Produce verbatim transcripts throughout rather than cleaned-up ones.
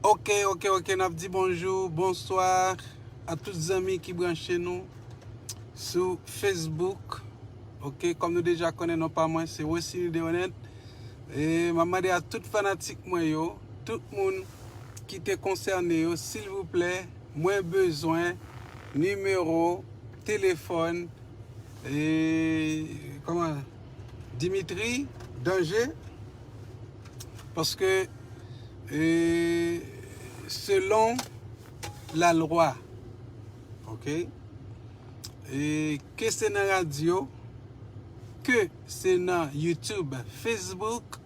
Ok, ok, ok, n ap di bonjou, bonswa a tout zanmi ki branche nou sou Facebook. Ok, kòm nou deja konnen non pa mwen, se Wesley Deonèt. E m ap mande a tout fanatik mwen yo, tout moun ki te konsène yo, silvouplè, mwen bezwen nimewo telefòn, e, kòman, Dimitri Danje, paske, e, selon lalwa, ok, e, ke se nan radyo, ke se nan YouTube, Facebook,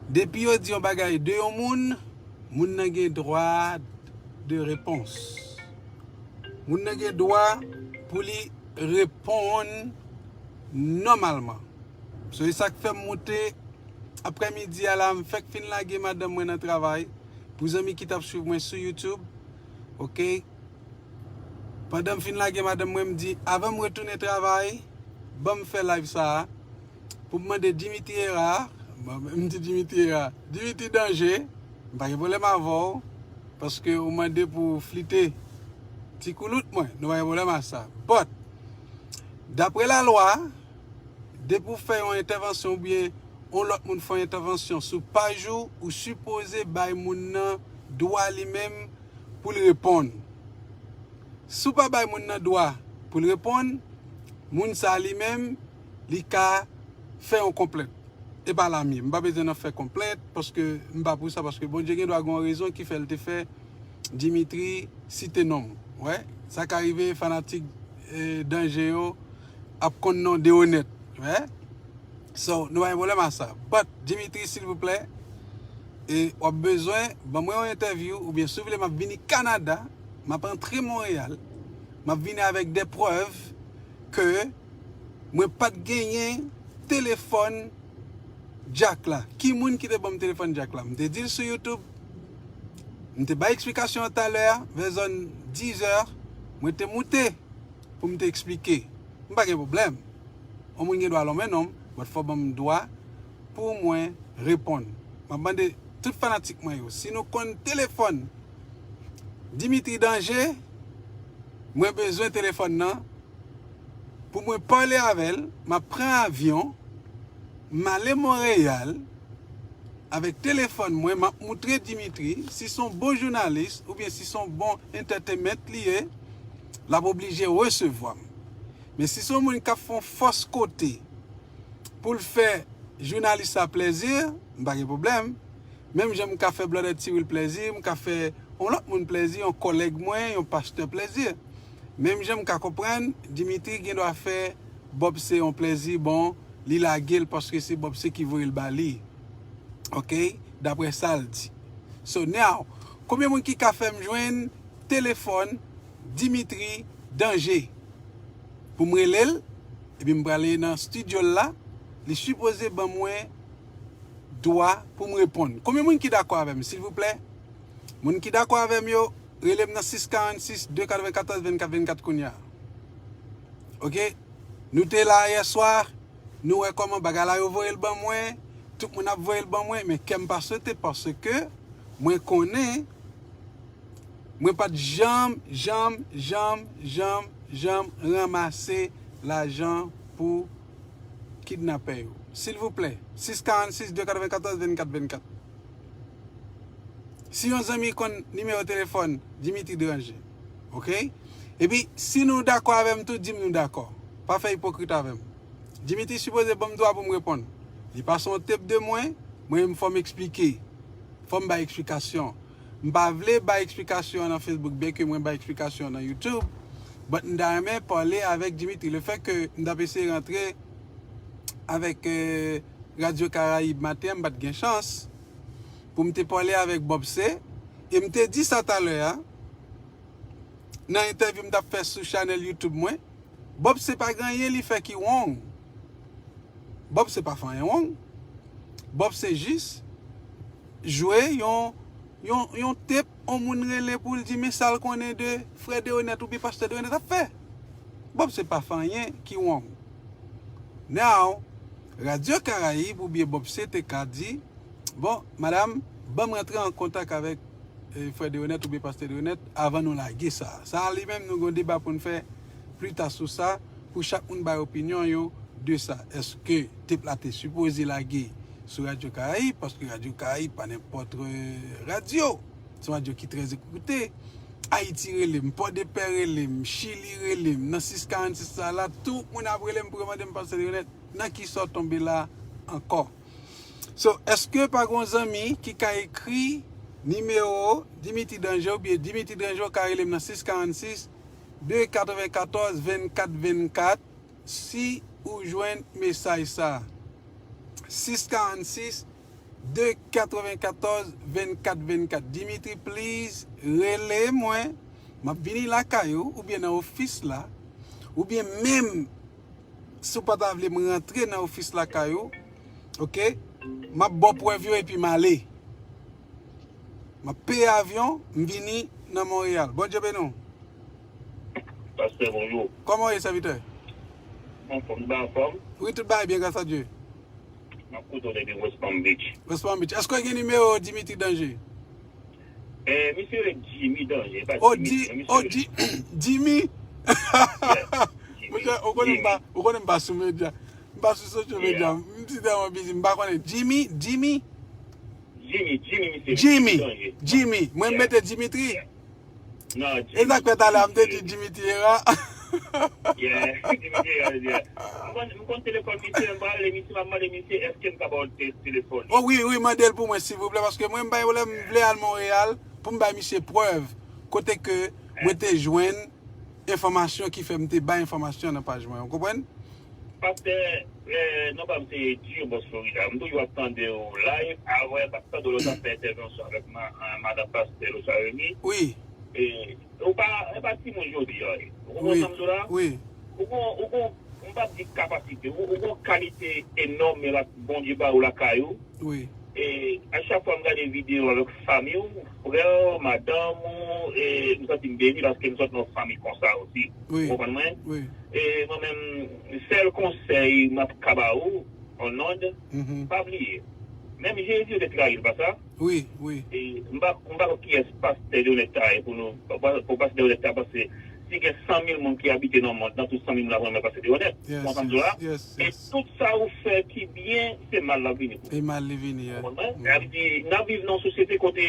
depi yo di yon bagay de yon moun, moun nan gen dwa de repons. Moun nan gen dwa pou li reponn nòmalman. So, e sa k fè m moute aprèmidi a la, m fèk fin lage madanm mwen nan travay. Pou zanmi ki t ap swiv mwen sou YouTube, ok? Pandan m fin lage madanm mwen, m di, avan m retounen travay, ban m fè live sa a, pou m mande Dimitri Era, bon, m di Dimitri Era, Dimitri Danje, m pa gen pwoblèm avè w, paske ou mande pou flite ti koulout mwen, nou pa gen pwoblèm a sa. But, daprè lalwa, depi w fè yon entèvansyon oubyen yon lòt moun fè yon entèvansyon sou paj ou, ou sipoze bay moun nan dwa li menm pou l reponn. Si w pa bay moun nan dwa pou l reponn, moun sa li menm, li ka fè yon konplent. E pa lamye. M pa bezwen nan fè konplent, paske m pa pou sa, paske Bondye gen dwa gen yon rezon ki fè l te fè Dimitri site non m. Wè, sa ka rive fanatik, e, Danje yo ap konn non Deonèt. Wè. So, nou pa gen pwoblèm a sa. But, Dimitri, silvouplè, e, w ap bezwen ban mwen yon entèvyou, oubyen si w vle, m ap vini Kanada, m ap antre Monreyal, m ap vini avèk de prèv ke mwen pa t genyen telefòn Jack la. Ki moun ki te ban m telefòn Jack la? M te di l sou YouTube, m te bay eksplikasyon an talè a, vè zòn dizè, mwen te moute pou m te eksplike. M pa gen pwoblèm. Yon moun gen dwa lonmen non m, but fò ban m dwa pou mwen reponn. M ap mande tout fanatik mwen yo, si nou konn telefòn Dimitri Danje, mwen bezwen telefòn nan pou mwen pale avè l, m ap pran avyon, m ale Monreyal, avèk telefòn mwen, m ap moutre Dimitri, si se yon bon jounalis, oubyen si se yon bon entertainment li ye, l ap oblije resevwa m. Men si se yon moun k ap fè yon fòs kote pou l fè jounalis sa plèzi, m pa gen pwoblèm. Menm jan m ka fè Blòdè Tiwil plèzi, m ka fè yon lòt moun plèzi, yon kòlèg mwen, yon pastè plèzi. Menm jan m ka konprann, Dimitri gen dwa fè Bob se yon plèzi, bon, li lage l paske se Bob se ki voye l ba li. Ok? Daprè sa l di. So now, konbyen moun ki ka fè m jwenn telefòn Dimitri Danje? Pou m rele l, epi m prale nan estidyo l la, li sipoze ban mwen dwa pou m reponn. Konbyen moun ki dakò avè m, silvouplè? Moun ki dakò avè m yo, rele m nan sis karannsis, de katrevenkatòz, vennkat vennkat kounye a. Ok? Nou te la yè swa, nou wè kòman bagay la yo voye l ban mwen, tout moun ap voye l ban mwen, men kè m pa sote paske mwen konnen mwen pa t janm, janm, janm, janm, janm ranmase lajan pou kidnapè yo. Silvouplè, sis karannsis, de katrevenkatòz, vennkat vennkat. Si yon zanmi konn nimewo telefòn Dimitri Danje, ok? Epi, si nou dakò avè m tou, di m nou dakò. Pa fè ipokrit avè m. Dimitri sipoze ban m dwa pou m reponn. Li pa se yon tep de mwen, mwen menm fò m eksplike. Fò m bay eksplikasyon. M pa vle bay eksplikasyon an nan Facebook, byenke mwen bay eksplikasyon an nan YouTube. But m ta renmen pale avèk Dimitri. Lefètke m t ap eseye rantre avèk, eh, Radyo Karayib maten an, m pa t gen chans pou m te pale avèk Bob C. E m te di sa talè a, nan entèvyou m t ap fè sou chanèl YouTube mwen, Bob C pa gen anyen li fè ki wrong. Bob C pa fè anyen wrong. Bob C jis jwe yon, yon, yon tep, yon moun rele pou l di men sa l konnen de frè Deonèt oubyen pastè Deonèt ap fè. Bob C pa fè anyen ki wrong. Now, Radyo Karayib oubyen Bob C te ka di, bon, madanm, Ban m rantre an kontak avèk eh, frè Deronèt oubyen pastè Deronèt avan nou lage sa. Sa a li menm, nou gen yon deba pou n fè pli ta sou sa, pou chak moun bay opinyon yo de sa. Èske tep la te sipoze lage sou Radyo Karayib? Paske Radyo Karayib pa nenpòt eh, radyo. Se yon radyo ki trè ekoute. Ayiti rele m, Pòdepè rele m, Chili rele m, nan sis karannsis sa la, tout moun ap rele m pou yo mande m pastè Deronèt, nan ki sa w tonbe la ankò? So, èske pa gon zanmi ki ka ekri nimewo Dimitri Danje oubyen Dimitri Danje ou ka rele m nan sis karannsis de katrevenkatòz vennkat vennkat si ou jwenn mesaj sa. sis karannsis de katrevenkatòz vennkat vennkat. Dimitri, please, rele mwen. M ap vini lakay ou oubyen nan ofis la. Oubyen menm si w pa ta vle m rantre nan ofis lakay ou, oke, m ap ba w prèv yo epi m ale. M ap peye avyon, m vini nan Monreyal. Bondye beni w. Pastè, bonjou. Kòman w ye, sèvitè? Anfòm, nou pa anfòm? Wi, tout bagay byen, gras a Dye. M ap koute w depi West Palm Beach. West Palm Beach. Èske w gen nimewo Dimitri Danje? Eh, misye rele Jimmy Danje, pa Oh, Dimitri, Di, non, misye oh, rele Di, Jimmy. Yeah, Jimmy. Monchè, ou konnen m pa, Jimmy. Ou konnen m pa sou medya. M pa sou social media. Yeah. M si tèlman busy, m pa konnen. Jimmy, Jimmy? Jimmy, Jimmy, misye. Jimmy, Danje. Jimmy. Mwen Yeah. Mete Dimitri. Yeah. Non, E sa k fè talè a m te di Jimmy Tierra. Yeah, Jimmy Tierra, yeah. M konn, m konn telefòn misye, m pral rele misye, m ap mande misye èske m ka ba w te-, telefòn li. Oh wi, wi, mande l pou mwen, silvouplè, paske mwen m bay, m vle al Monreyal pou m bay misye prèv kote ke mwen te jwenn enfòmasyon ki fè m te bay enfòmasyon nan paj mwen. Ou konprann? Pastè, eh, non pa m se Diobos Florida. M toujou ap tande w live, avè m ap tande w lòt ap fè entèvansyon avèk ma-, eh, madanm pastè Losa Remy. Wi. E, ou pa, e pa timoun jodi a, wi. Ou konprann sa m di w la? Wi. Ou gon, ou gon, m p ap di kapasite, ou, ou gon kalite enòm, men la, Bondye ba ou lakay ou. Wi. E, a chak fwa m gade videyo avèk fanmi w, frè w, madanm ou, e, m santi m beni paske m sot nan yon fanmi konsa osi. Wi. Ou konprann mwen? Wi. E, mwen menm, sèl konsèy m ap ka ba ou, an nòd, Mhm. pa bliye. Menm Jezi yo te trayi l, pa sa? Wi, wi. E, m pa, m pa konn kiyès pastè Deronèt ta ye pou nou, pou, pou pastè Deronèt ta panse si gen san mil moun ki abite nan mond nan, tout san mil moun ap renmen pastè Deronèt. Yes, Ou konprann sa m di w la? Yes, yes, E yes. Tout sa ou fè ki byen, se mal l ap vini pou ou. E mal li vini, yeah. Ou konprann mwen? Mhm. Sa vle di, n ap viv nan yon sosyete kote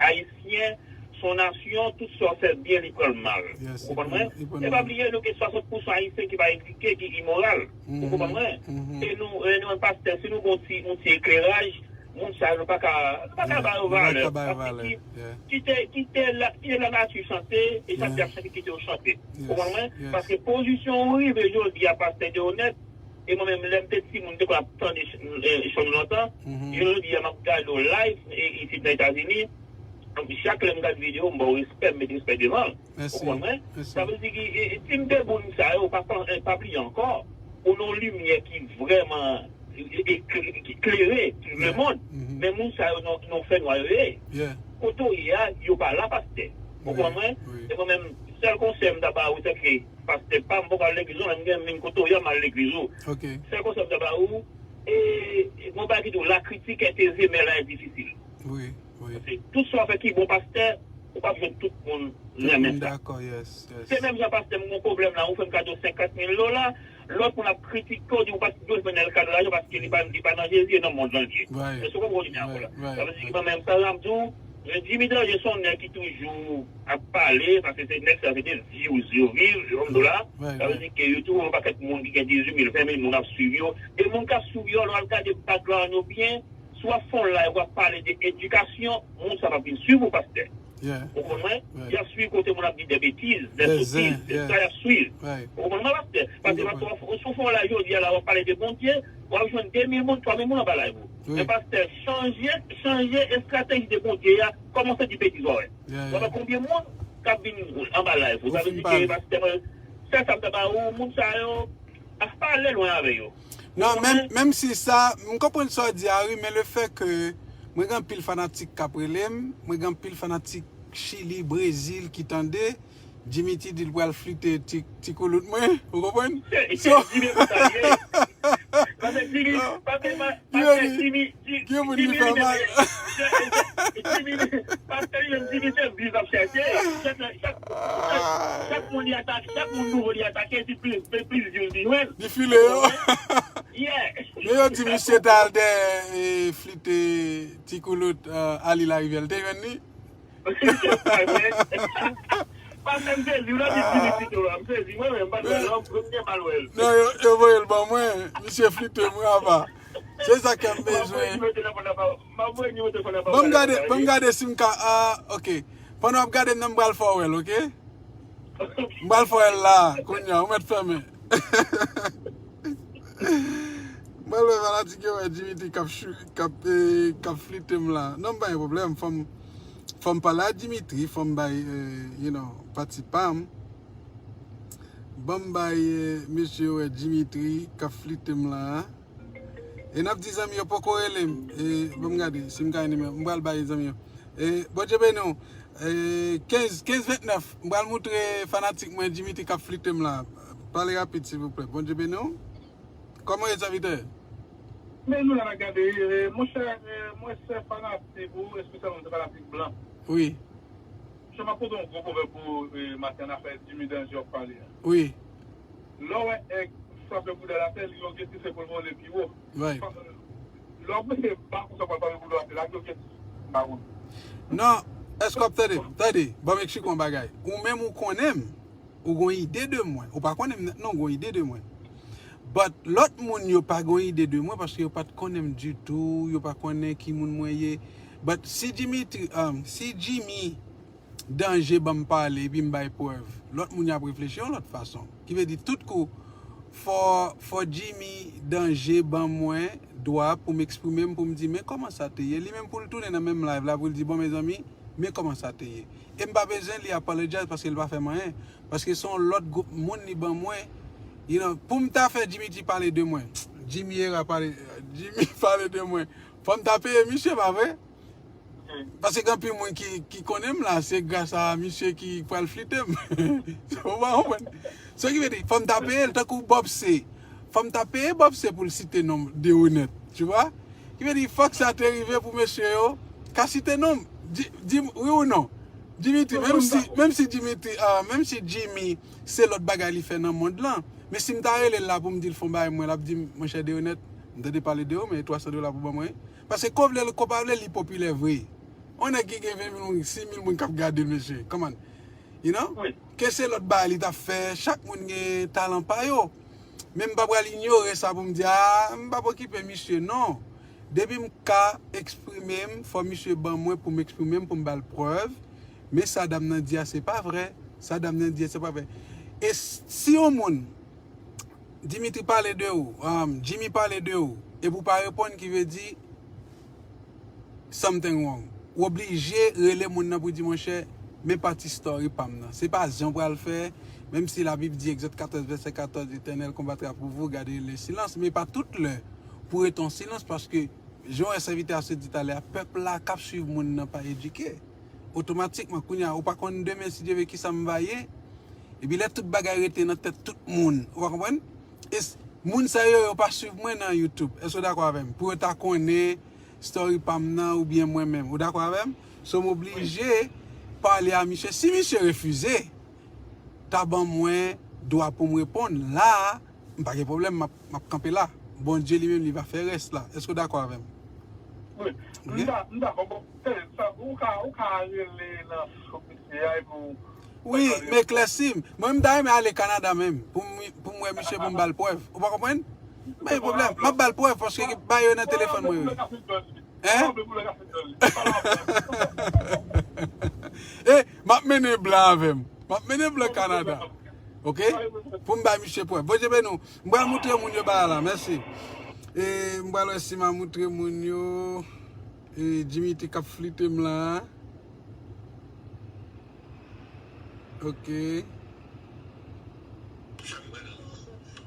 Ayisyen, se yon nasyon, tout sa w fè byen, li pran l mal. Yes, Ou konprann mwen? Li pran l mal. E pa bliye, nou gen swasant pousan Ayisyen ki pa edike, ki imoral. Ou konprann mwen? Mhm. E nou, e nou, pastè, si nou gon ti, yon ti ekleraj, moun sa yo pa ka, pa ka ba yo valè. Pa ka ba yo valè. Paske ki, kite, kite la, kite lanati chante, e sa ki ap chante, kite yo chante. Ou konprann mwen? Paske pozisyon ou rive jodi a, pastè Deronèt, e mwen menm, lè m te timoun, m te konn ap tande ch-, eh, chan nou lontan. Jodi a, m ap gade w live, e, isit nan Etazini. Donk, chak lè m gade videyo, m ba w respè, m met respè devan l. Ou konprann mwen? Sa vle di ki, e, e, ti m de moun sa yo, pa, pa, pa bliye ankò. Ou nan yon limyè ki vrèman, e, e, ki klere tout lemonn. Men moun sa yo nan, nan fènwa yo ye. Kote w ye a, yo pa la, pastè. Ou konprann mwen? E mwen menm, sèl konsèy m ta ba ou, se ke pastè pa m poko al legliz ou, men m gen, men kote w ye a, m al legliz ou. Sèl konsèy m ta ba ou, e, e, mwen pa kite w, la critique est aisée, mais elle est difficile. Wi, wi. Paske tout sa w fè ki bon, pastè, ou p ap jwenn tout moun renmen sa. Dakò, yes, yes. Se menm jan pastè m gon pwoblèm la, ou fè m kado senkant mil dola, lòt moun ap kritike w, di ou pa dwe jwenn èl kado lajan paske li pa, li pa nan Jezi, e nan mond lan li ye. Èske w konprann kote m ye a la? Sa vle di ki mwen menm, sa m ap di w, Jimmy Danje se yon nèg ki toujou ap pale, paske se nèg sa se de views yo viv, yo konn la. Sa vle di ke yo toujou yon pakèt moun ki gen dizuit mil, ven mil moun ap swiv yo. E moun k ap swiv yo, lè w al gade background yo byen, si w ap fè yon live, w ap pale de edikasyon, moun sa p ap vin swiv ou, pastè. Ou konprann mwen? Y ap swiv kote moun ap di de betiz, de sotiz, se sa y ap swiv. Ou konprann mwen, pastè? Paske si w fè yon live jodi a la, w ap pale de Bondye, w ap jwenn de mil moun, twa mil moun anba live ou. Men pastè, chanje, chanje estrateji de Bondye a, kòmanse di betiz w a wè. W ap wè konbyen moun k ap vin anba live ou. Sa vle di ke pastè, mwen, sèl sa m ta ba ou, moun sa yo, pa ale lwen avè yo. Non, menm, menm si sa, m konprann sa w di a, wi, men le fè ke mwen gen anpil fanatik k ap rele m, mwen gen anpil fanatik Chili, Brezil ki tande, Jimmy T di l pral flite ti, ti koulout mwen, ou konprann? Se, se Jimmy pou sa l ye. Paske Jimmy, paske, paske Jimmy, Jimmy, Jimmy, Jimmy, Jimmy, Se views ap chèche. Chak, chak, chak, chak moun li atake, chak moun nouvo li atake, se plis, se plis views li jwenn. Li file yo. Yeah. Men yo di misye t al dèyè, e, flite ti koulout, e, Ali Larivière. L te jwenn li? Pa menm sezi, w nan di Jimmy Tito a, m sezi, mwen menm, m pa t wè l, m gen mal wè l. Non, yo, yo voye l ban mwen, misye flite m, apa. Se sa ke m bezwen. M ap voye nimewo telefòn nan ba w. M ap voye nimewo telefòn nan ba w. Ban m gade, ban m gade si m ka, ah, ok. Pandan w ap gade m nan, m pral fè w wè l, ok? M pral fè w wè l la, kounye a, ou mèt fèmen. M pral fè fanatik yo wè Dimitri k ap chou-, k ap, eh, k ap flite m la. Non, m pa gen pwoblèm, fò m, fò m pale a Dimitri, fò m bay, eh, you know, pati pa m. Ban m bay, eh, mesye yo wè Dimitri k ap flite m la. E n ap di zanmi yo poko rele m. E, ban m gade si m ka gen nimewo. M pral bay zanmi yo. E, Bondye beni w. E, kenz, kenz ventnèf. M pral moutre fanatik mwen Dimitri k ap flite m la. Pale rapid, silvouplè. Bondye beni w. Kòman w ye, sèvitè? Men nou la n ap gade, e, monchè, e, mwen se fanatik ou, espesyalman se fanatik blan. Wi. Monchè, m ap pote yon gwo pwovèb pou ou, e, maten an, afè Jimmy Danje w ap pale a. Wi. Lè w wè èg frape bouda l atè, li yon geti se pou l vole pi wo. Right. Lè w mete ba konsa pou l frape bouda w atè, la yon geti. M pa konn. Non, èske w ap tande m? Tande, ban m eksplike w yon bagay. Ou menm ou konnen m, ou gon ide de mwen. Ou pa konnen m nèt non, ou gon ide de mwen. But lòt moun yo pa gon ide de mwen paske yo pa t konnen m ditou, yo pa konnen ki moun mwen ye. But si Dimitri, um, si Jimmy Danje ban m pale, epi m bay prèv, lòt moun yo ap reflechi yon lòt fason. Ki vle di, tout kou, fò, fò Jimmy Danje ban mwen dwa pou m eksprime m, pou m di, men kòman sa te ye. Li menm pou l tounen nan menm live la, pou l di, bon, mezanmi, men kòman sa te ye. E m pa bezwen li apologize paske l pa fè m anyen. Paske se yon lòt gwoup moun li ban mwen. You know, pou m ta fè Jimmy T pale de mwen. Jimmy Era pale, Jimmy pale de mwen. Fò m ta peye misye, pa vre? Paske gen anpil moun ki, ki konnen m la, se gras a misye ki pral flite m. Ou pa konprann? So ki vle di, fò m ta peye l tankou Bob C. Fò m ta peye Bob C pou l site non m de onèt, tu vois? Ki vle di, fòk sa te rive pou mesye yo ka site non m. Di, di m wi ou non. Dimitri, menm si, menm si Dimitri, ah, menm si Jimmy, se lòt bagay li fè nan mond lan. Men si m ta rele l la pou m di l fè yon bagay mwen, l ap di m, monchè, de onèt, m tande pale de ou, men twa san dola pou ban mwen. Paske ko vle l, ko pa vle l, li popilè vre. Yon nèg ki gen ven mil moun, sis mil moun k ap gade l, mesye. Come on. You know? Wi. Ke se lòt bagay li t ap fè, chak moun gen talan pa yo. Men m pa pral inyore sa pou m di, a, m p ap okipe misye, non. Depi m ka eksprime m, fò misye ban mwen pou m eksprime m, pou m ba l prèv. Men sa dam nan di a, se pa vrè. Sa dam nan di a, se pa vrè. E s-, si yon moun Dimitri pale de ou, um, Jimmy pale de ou, epi w pa reponn, ki vle di something wrong. Ou oblije rele moun nan pou di, monchè, men pati story pa m nan. Se pa jan w pral fè, menm si Labib di, Egzòd katòz, vèsè katòz, L'Éternel combattra pour vous, gardez le silence, men pa tout lè pou rete an silans, paske jan w wè sèvitè a sot di talè a, pèp la k ap swiv moun nan pa edike. Otomatikman, kounye a, ou pa konn demen, si Dye vle, kisa m va ye. Epi lè tout bagay rete nan tèt tout moun, ou pa konprann? E s-, moun sa yo, yo pa swiv mwen nan YouTube. Èske w dakò avè m? Pou yo ta konnen story pa m nan oubyen mwen menm. Ou dakò avè m? So, m oblije pale a misye. Si misye refize, ta ban mwen dwa pou m reponn. La a, m pa gen pwoblèm, m ap, m ap kanpe la. Bondye li menm, li va fè rès la. Èske w dakò avè m? Wi, m da-, m dakò. Bon, tande, sa, ou ka, ou ka rele nan Facebook misye a epi w... Wi, m eklèsi m. Mwen, m ta renmen ale Kanada menm, pou m, pou m wè misye, pou m ba l prèv. Ou pa konprann? Pa gen pwoblèm. M ap ba l prèv, paske ba yo nan telefòn mwen, wi. Hein? E, m ap mennen blan avè m. M ap mennen blan Kanada. Ok? Pou m bay misye prèv. Bondye beni w. M pral moutre moun yo bagay la. Mèsi. E, m pral wè si m a moutre moun yo. E, Dimitri k ap flite m la. Ok.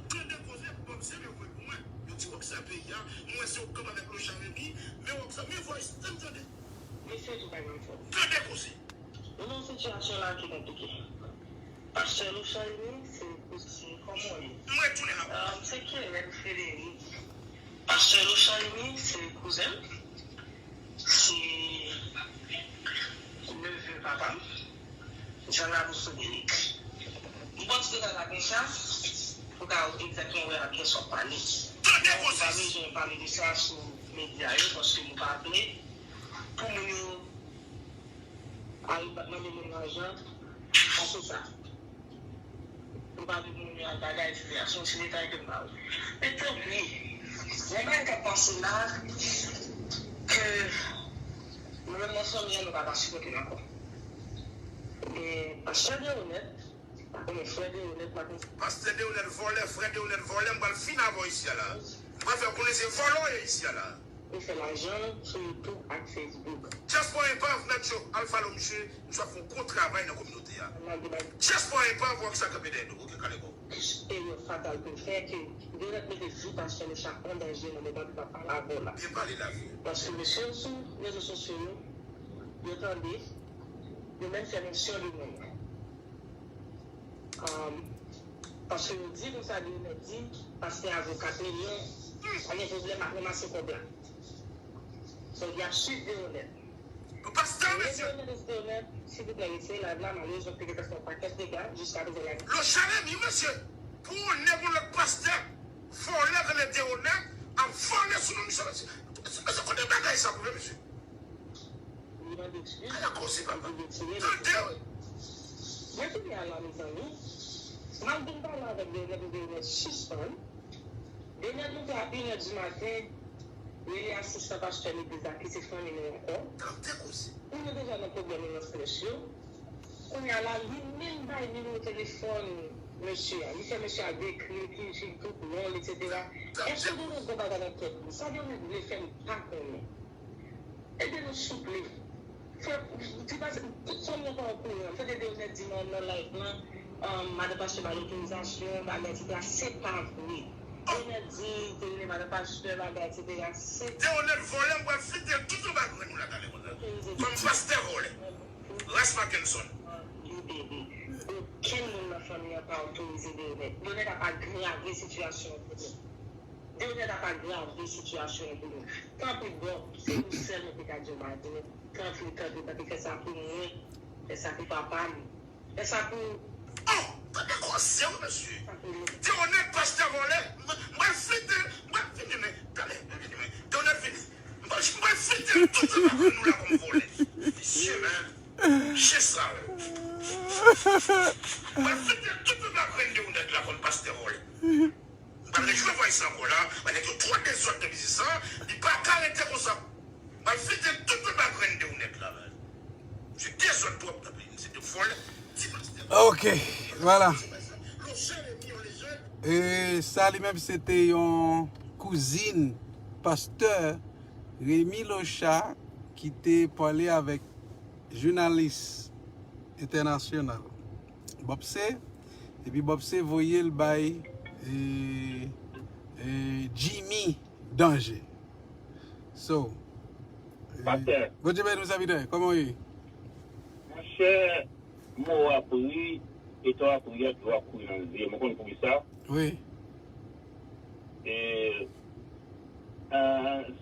Tande koze Bob Zeb yo voye pou mwen. Yo di Rockstar peyi a, mwen se Rockstar avèk Lochard Remy, men Rockstar, men voice, ann tande. Mesye tou pa gen fòs. Tande koze. Nou nan yon sitiyasyon la ki konplike. Pastè Lochard Remy se kouzen, kòman w ye? Mwen tounen la. Ah, se Kerel Frederic. Pastè Lochard Remy se kouzen m. Se neve pa Jan Labous sou Minik. M pran ti detay la konsa, pou ka egzakteman wè a byen sa w ap pale. Tande konsa. Nou pa bezwen pale de sa sou medya yo, paske nou pa vle pou moun yo al mande moun lajan, pa se sa. Nou pa vle pou moun yo al bagay, etsetera. Se yon ti detay ke m ba ou. Men tanpri, gen bagay k ap pase la, ke nou menm nan fanmi an, nou pa ka sipòte l ankò. Men pastè Deonèt, pa konnen frè Deonèt, pa konnen. Pastè Deonèt vòlè, frè Deonèt vòlè, m pral fini avè w isi a la. M pral fè w konnen se vòlè w ye isi a la. Ou fè lajan sou YouTube ak Facebook. Dyaspora Enpav, mèt yo, al follow misye, misye ap fè yon gwo travay nan kominote a. Dyaspora Enpav, wè ki sa kanpe dèyè nou, oke, kaleko. Erè fatal pou l fè, ke Deonèt mete vi pastè Lochard an danje nan moman li t ap pale avè w la. Byen pale, lavi. Paske mesye yo sou rezo sosyo yo, yo tande, yo menm fè mansyon de moun. Um, paske yo di konsa, Deonèt di, pastè a vo kat milyon, pa gen pwoblèm ak ranmase kòb la. So, y ap swiv Deonèt. Pou pastè, mesye. Deonèt, mesye Deonèt, silvouplè, retire live la, malerezman, te gentan fè yon pakèt dega, jiska prezan la. Lochard Remy, mesye, pou onè pou lòt pastè, vòlè rele Deonèt, ap vòlè sou non misye, mesye. Mesye, kote bagay sa pou fè, mesye? Li mande eskiz, li di retire l. Tande, wi. Men kounye a la, mezanmi, malgre m pale avèk Deonèt, Deonèt sispann. Deonèt monte a inè di maten, rele asistan pastè legliz la ki se fanmi nou ankò. Tande koze. Pou nou deja nan pwoblèm nan frè yo. Kounye a la, li menm bay nimewo telefòn mesye a. Li fè mesye a dekri ki fi, tout non l, etsetera. Èske Deonèt gen bagay nan tèt li? Sa Deonèt vle fè, m pa konnen. Ede nou souple. Fè, ti pase, tout fanmi an pa okouran. M tande Deonèt di nan, nan live lan, um, madan pastè ba l otorizasyon, bagay, etsetera. Se pa vre. Deonèt di, te rele madan pastè, bagay, etsetera. Se Deonèt vòlè, m pral fite tout anba grenn ou la talè konsa. Kòm pastè vòlè. Ras Mackenson. Libere. Okenn moun nan fanmi an pa otorize Deonèt. Deonèt ap agrave sitiyasyon an pou nou. Deonèt ap agrave sitiyasyon an pou nou. Tanpri, Bòb, se ou sèl mwen te ka di yon bagay pou nou. Tanpri, tanpri, tanpri, fè sa pou mwen. Fè sa pou papa m. Fè sa pou... Oh! Tande koze, wi, mesye. Deonèt, pastè vòlè. Mwen, mwen fite, mwen fini, men. Tande, mwen fini, men. Deonèt vini. Mwen, mwen fite tout anba grenn nou la kòm vòlè. Visye, men. Chen sal. Mwen fite tout anba grenn Deonèt la kòm pastè vòlè. M pral rejwe vwa sa ankò la, men nèg yo twò dezòd nan biznis lan, li pa ka rete konsa. M pral fite tout anba grenn Deonèt la, men. Se dezòd twòp nan peyi, se de vòlè, ti pastè. Ok, vwala. E sa li menm, se te yon kouzin pastè Remy Lochard ki te pale avèk jounalis entènasyonal Bòpse, epi Bòpse voye l bay, e, e, Jimmy Danje. So, e, Pastè. Bondye beni w, sèvitè. Kòman w ye? Monchè, mò w ap ri, e tan w ap ri a, dlo ap kouri nan zye m. Ou konn poukisa? Wi. E, e,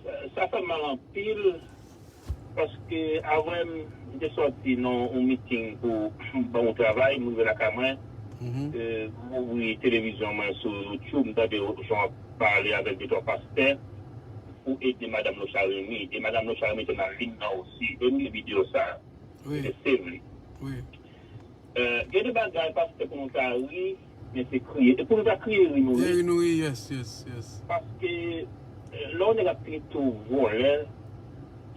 sa, sa fè m mal anpil, paske avè m, m te sòti nan yon miting pou ban yon travay, m rive lakay mwen, e, m ouvri televizyon mwen sou YouTube, m tande jan w ap pale avèk de twa pastè pou ede madanm Lochard Remy, e madanm Lochard Remy te nan liy nan osi, e m gen videyo sa. Wi. Se vre. Wi. E, gen de bagay, pastè, pou nou ta ri, men se kriye. E pou nou ta kriye, ri nou ri. Ri nou ri, yes, yes, yes. Paske, e, lè yon nèg ap trete w vòlè,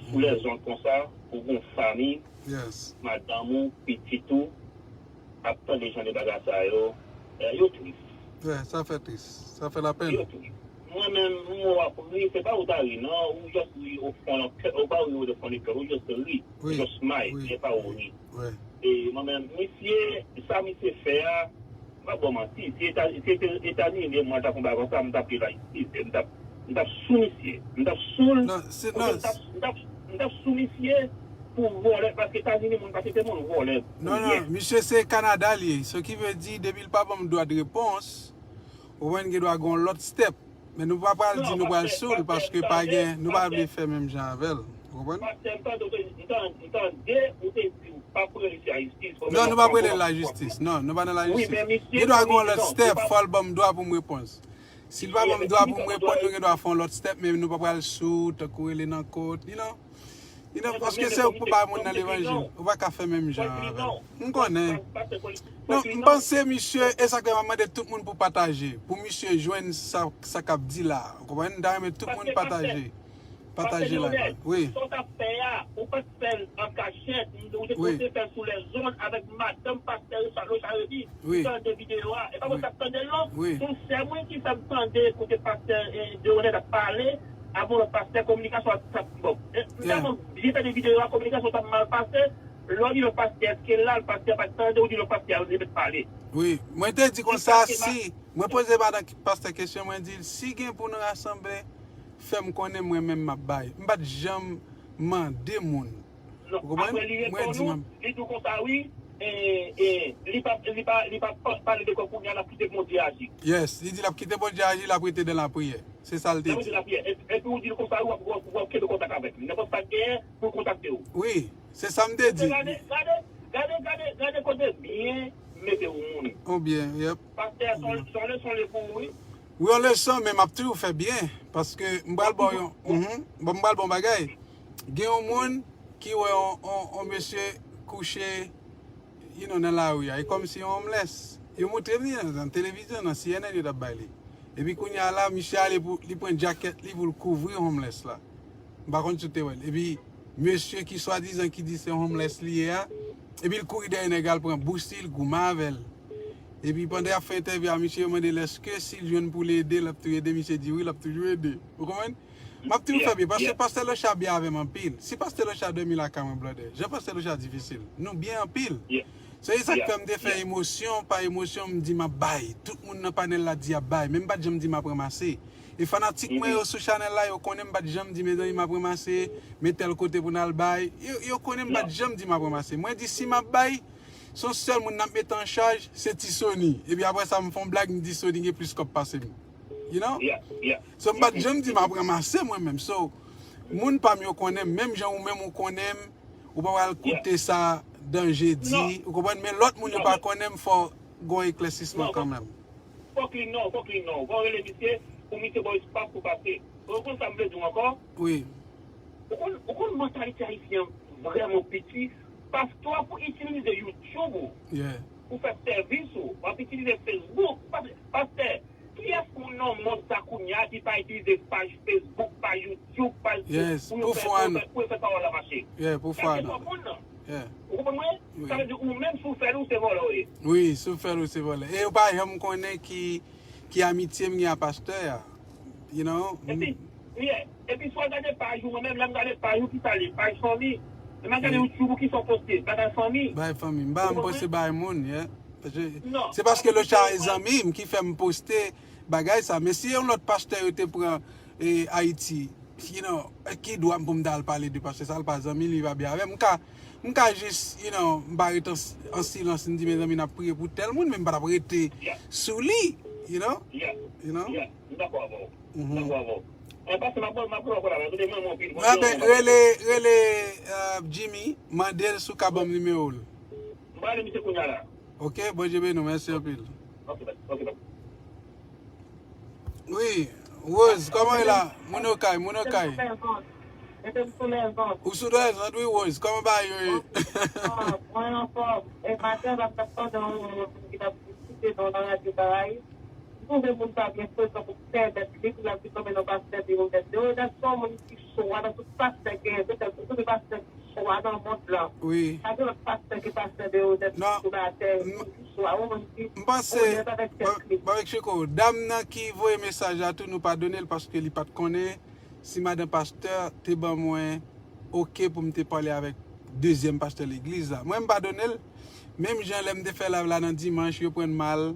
sou lèzonn konsa, ou gon fanmi, yes, madanm ou, pitit ou, ap tande jan de bagay sa yo, e, yo tris. Wi, sa fè tris. Sa fè lapenn. Yo tris. Mwen menm, mwen w ap ri, se pa ou ta ri, non, ou just ri o fon nan kè, ou pa ri o fon de kè, ou just ri, wi, just smile, wi, se pa ou ri. Wi. E mwen menm, misye, sa misye fè a, m pa ba w manti, si Eta-, si Eta-, Etazini de mwen ta konn bagay konsa, m t ap viv Ayiti, m t ap, m t ap sou misye, m t ap sou l, non, se, non, m t ap, m t ap, m t ap sou misye pou vòlè, paske Etazini moun pa trete moun vòlè. Non, non, misye se Kanada li ye, so ki vle di, depi l pa ban m dwa de repons, ou konprann, gen dwa gen yon lòt step. Men nou pa pral di nou pral sou l, paske pa gen, nou pa vle fè menm jan avè l. Ou konprann? Non, nou p ap rele l lajistis. Non, nou pa nan lajistis. Non, nou pa nan lajistis. Gen dwa gen yon lòt step, fò l ban m dwa pou m repons. Si l pa ban m dwa pou m reponn, nou gen dwa fè yon lòt step, men nou pa pral sou, tankou rele nan kot, you know? You know, paske se ou k pou bay moun nan levanjil. Ou pa ka fè menm jan avè l. M konnen. Non, m panse misye, e sa k fè m ap mande tout moun pou pataje. Pou misye jwenn sa, sa k ap di la. Ou konprann? M ta renmen tout moun pataje. Pataje la. Wi. Sa w t ap fè a, ou pa t fè l an kachèt, ou te pote fè l sou lèzonn avèk madanm pastè Richard Lochard Remy. Wi. Ou tande videyo a. E pa mwen k t ap tande l non. Wi. Se yon sè mwen ki fè m tande kote pastè Deronel t ap pale, avè yon lòt pastè, kominikasyon an t ap bon. M tèlman byen tande videyo a, kominikasyon t ap mal pase. Lè w di lòt pastè èske l la, pastè pa t tande, ou di lòt pastè a li mèt pale. Wi. Mwen te di konsa si mwen poze madan pastè kesyon, mwen di l si gen pou nou rasanble, fè m konnen mwen menm m ap bay. M pa t janm mande moun. Ou konprann? Mwen di mwen. Li di w konsa wi, e, e, li pa, li pa, li pa pale de kò kounye a, l ap kite Bondye aji. Yes, li di l ap kite Bondye aji, l ap rete nan lapriyè. Se sa l te di. L ap rete nan lapriyè. Epi ou di l konsa wi, w ap, w ap, w ap kenbe kontak avèk li. Nenpòt sa k genyen pou l kontakte w. Wi, se sa m te di. Gade, gade, gade, gade, gade kote byen mete w moun. Ou byen, yep. Pastè, se yon leson li pou ou wi. Wi, yon leson, men m ap toujou fè byen. Paske m pral ba w yon, mhm, bon, m pral ba w yon bagay. Gen yon moun ki wè yon, yon, yon mesye kouche, you know, nan lari a. E kòmsi yon homeless. Yo montre m li nan, nan televizyon, nan C N N yo t ap bay li. Epi kounye a la, misye ale pou, li pran djakèt li pou l kouvri homeless la. M pa konn si w te wè l. Epi mesye ki swadizan ki di se yon homeless li ye a, epi l kouri dèyè nèg la, l pran bous li, l goumen avè l. Epi pandan y ap fè entèvyou a misye, yo mande l èske si l jwenn pou l ede, l ap toujou ede, misye di wi, l ap toujou ede. Ou konprann? M ap toujou fè byen, paske pastè Lochard byen avè m anpil. Si pastè Lochard dòmi lakay mwen, brother, jan pastè Lochard difisil, nou byen anpil. Se sa k fè m te fè emosyon pa emosyon, m di m ap bay. Tout moun nan panèl la di y ap bay, men m pa t janm di m ap ranmase. E fanatik mwen yo sou chanèl la, yo konnen m pa t janm di mezanmi m ap ranmase, men tèl kote pou n al bay. Yo, yo konnen m pa t janm di m ap ranmase. Mwen di si m ap bay, se yon sèl moun n ap mete an chaj, se Ti Sony. Epi apre sa, m fè yon blag, m di Sony gen plis kòb pase m. You know? So, m pa t janm di m ap ranmase mwen menm. So, moun pa m yo konnen m, menm jan ou menm ou konnen m, ou pa pral koute sa Danje di, ou konprann, men lòt moun yo pa konnen m, fò gen yon eklèsisman kanmenm. Fòk li non, fòk li non. Fò rele misye, pou misye ba w espas pou pase. Ou konn sa m vle di w ankò? Wi. Ou konn, ou konn mantalite ayisyen an vrèman piti. Pastè a pou itilize YouTube ou pou fè sèvis ou, w ap itilize Facebook. Pastè, kiyès moun nan mond sa kounye a ki pa itilize paj Facebook, paj YouTube, paj pou yo fè, pou yo fè, pou yo fè pawòl la mache? Kèlkeswa moun nan. Ou konprann mwen? Sa vle di ou menm si w fè l, ou se vòlè w ye. Wi, si w fè l, ou se vòlè. E yo pa janm konnen ki, ki amitye m gen a pastè a. You know? Epi, yeah. Epi si w al gade paj ou, mwen menm lè m gade paj ou, ki sa l ye? Paj fanmi. Lè m al gade YouTube ou, ki sa w poste? Bagay fanmi. Bagay fanmi. M pa janm poste bagay moun, yeah. Se paske Lochard e zanmi m ki fè m poste bagay sa. Men si yon lòt pastè yo te pran e, Ayiti, you know, ki dwa m pou m ta al pale de pastè sa, l pa zanmi, li pa byen avè m. M ka, m ka jis, you know, m pa ret an, an silans, m di mezanmi n ap priye pou tèl moun, men m pa t ap rete sou li, you know? You know? M dakò avè w. M dakò avè w. An pase, m ap, m ap pran kòl avè w. Kote mwen, mwen, anpil. Rele, rele Jimmy, mande l si w ka ban m nimewo l. M prale misye kounye a la. Ok, Bondye beni w, mèsi anpil. Ok, bye. Ok, bye. Wi, Rose, kòman e la? Moun Okay, moun Okay. Mete m sou lèzon. Ou sou lèzon, wi, Rose. Kòman bagay yo ye? Mwen anfòm. E maten, m ap tande yon moun ki t ap diskite nan radyo Karayib. M twouve moun sa byen frekan pou pèmèt li, pou l ap di kòm yon pastè de Odette. De Odette se yon moun ki swa nan tout pastè gen, petèt pou tout pastè ki swa nan mond lan. Wi. Pa gen lòt pastè ke pastè de Odette sou latè, ki swa yon moun ki onèt avèk tèt li. M panse, Barbecue Chico, dam nan ki voye mesaj la tou, nou padone l paske li pa t konnen si madan pastè te ban mwen oke pou m te pale avèk dezyèm pastè legliz la. Mwen, m padone l. Menm jan lè m te fè live la nan dimanch, yo pran l mal.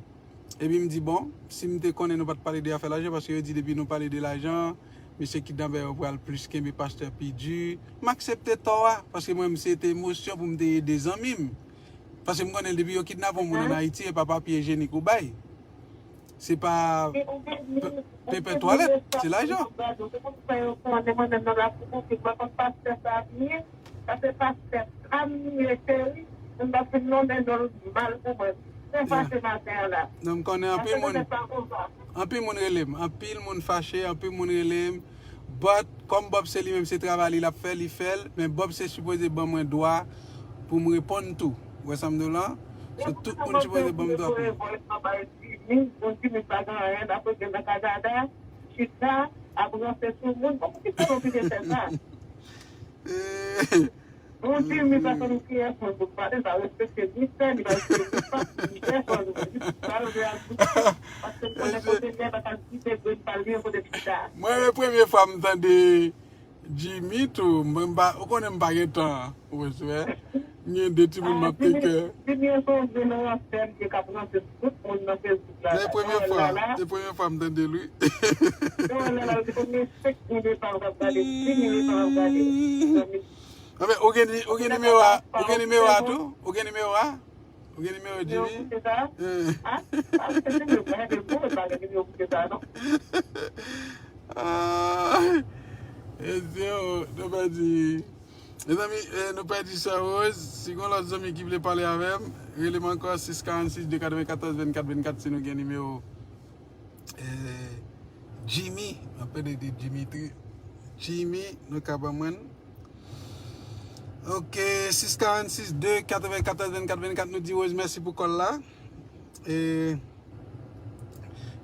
Epi m di, bon, si m te konnen nou pa t pale de afè lajan, paske yo di depi nou pale de lajan, mesye kidnapè yo pral plis kenbe pastè pi di. M aksepte tò a, paske mwen, m se te emosyon pou m te ede zanmi m. Paske m konnen depi yo kidnape yon moun ann Ayiti, e pa papye ijenik ou bay. Se pa pe- pepè twalèt, se lajan. Mwen menm nan la pou konflik, mwen konn pastè sa ap ye, sa se pastè sa m ye, cheri, m pa fin nonmen non l mal pou mwen. Mwen fache maten an la. Non, m konnen anpil moun, anpil moun rele m, anpil moun fache, anpil moun rele m. But, kòm Bob se li menm, se travay li l ap fè, li fè l, men Bob se sipoze ban mwen dwa pou m reponn tou. Ou wè sa m di w la? So, tout moun sipoze ban m dwa pou m. Jimmy, bon, Jimmy pa gen anyen, apre gen nan Kanada, chita, ap ranse sou moun. Bon, poukisa nou oblije fè sa? Bon, Jimmy pa konn kiyès mwen pou pale, pa respekte ni sè, li pa respekte ni pap, ni pèsòn, li pa respekte ni pèsòn, paske m konnen kote nèg pa ka kite grenn pa l gen kote chita. Mwen, se premye fwa m tande Jimmy tou, mwen m pa, ou konnen m pa gen tan, ou wè, m gen de timoun m ap take care. Jimmy an se yon grenn ransè, li te ka pran tout moun nan Facebook la. Se premye fwa, se premye fwa m tande l, wi. Anben, ou gen, ou gen nimewo a, ou gen nimewo a tou? Ou gen nimewo a? Ou gen nimewo Jimmy? Nimewo koute sa? Eh. Ah, ah, se nimewo, mwen gen bon, pa gen nimewo koute sa, non. Ah, mesye, oh, nou pèdi. Mezanmi, eh, nou pèdi Sè Rose. Si gen lòt zanmi ki vle pale avè m, rele m ankò, sis karannsis de katrevenkatòz vennkat vennkat, si nou gen nimewo, eh, Jimmy. M ap pede di Dimitri. Jimmy, nou ka ban mwen. Ok, sis karannsis de katrevenkatòz vennkat vennkat, nou di Rose mèsi pou kòl la. E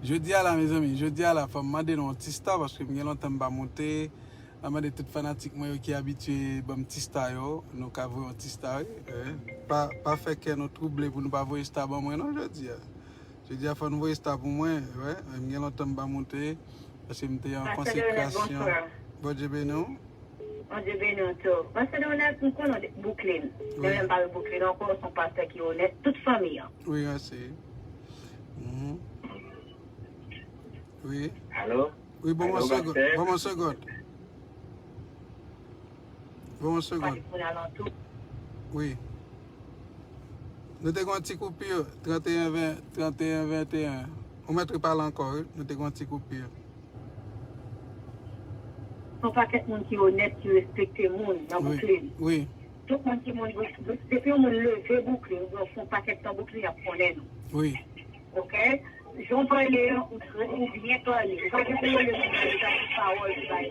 jodi a la, mezanmi, jodi a la, fò m mande nou yon ti star, paske m gen lontan m pa monte. M ap mande tout fanatik mwen yo ki abitye ban m ti star yo, nou ka voye yon ti star, wi. Eh, pa, pa fè kè nou twouble pou nou pa voye star ban mwen, non, jodi a. Jodi a, fò nou voye star pou mwen, wi. M gen lontan m pa monte, paske m te an konsekrasyon. Bondye beni w. Bondye beni w tou. Pastè Leonard, m konnen w Brooklyn. Wi. Demen m pa al Brooklyn ankò, w se yon pastè ki onèt, tout fanmi an. Wi, mèsi. Mhm. Wi. Alo? Wi, ban m yon segond. Ban m yon segond. Ban m yon segond. Wi. Nou te gen yon ti koupi, trannteyen ven, trannteyen venteyen. Ou mèt repale ankò, wi. Nou te gen yon ti koupi. Yon pakèt moun ki onèt, ki respekte moun nan Brooklyn. Wi. Tout moun ki moun, depi yon moun leve Brooklyn, oubyen w fè yon pakèt tan Brooklyn, y ap konnen nou. Wi. Ok? Jan w pale an, ou, ou byen pale. Ou pa gen pou rele moun nan leta pou pawòl li bay.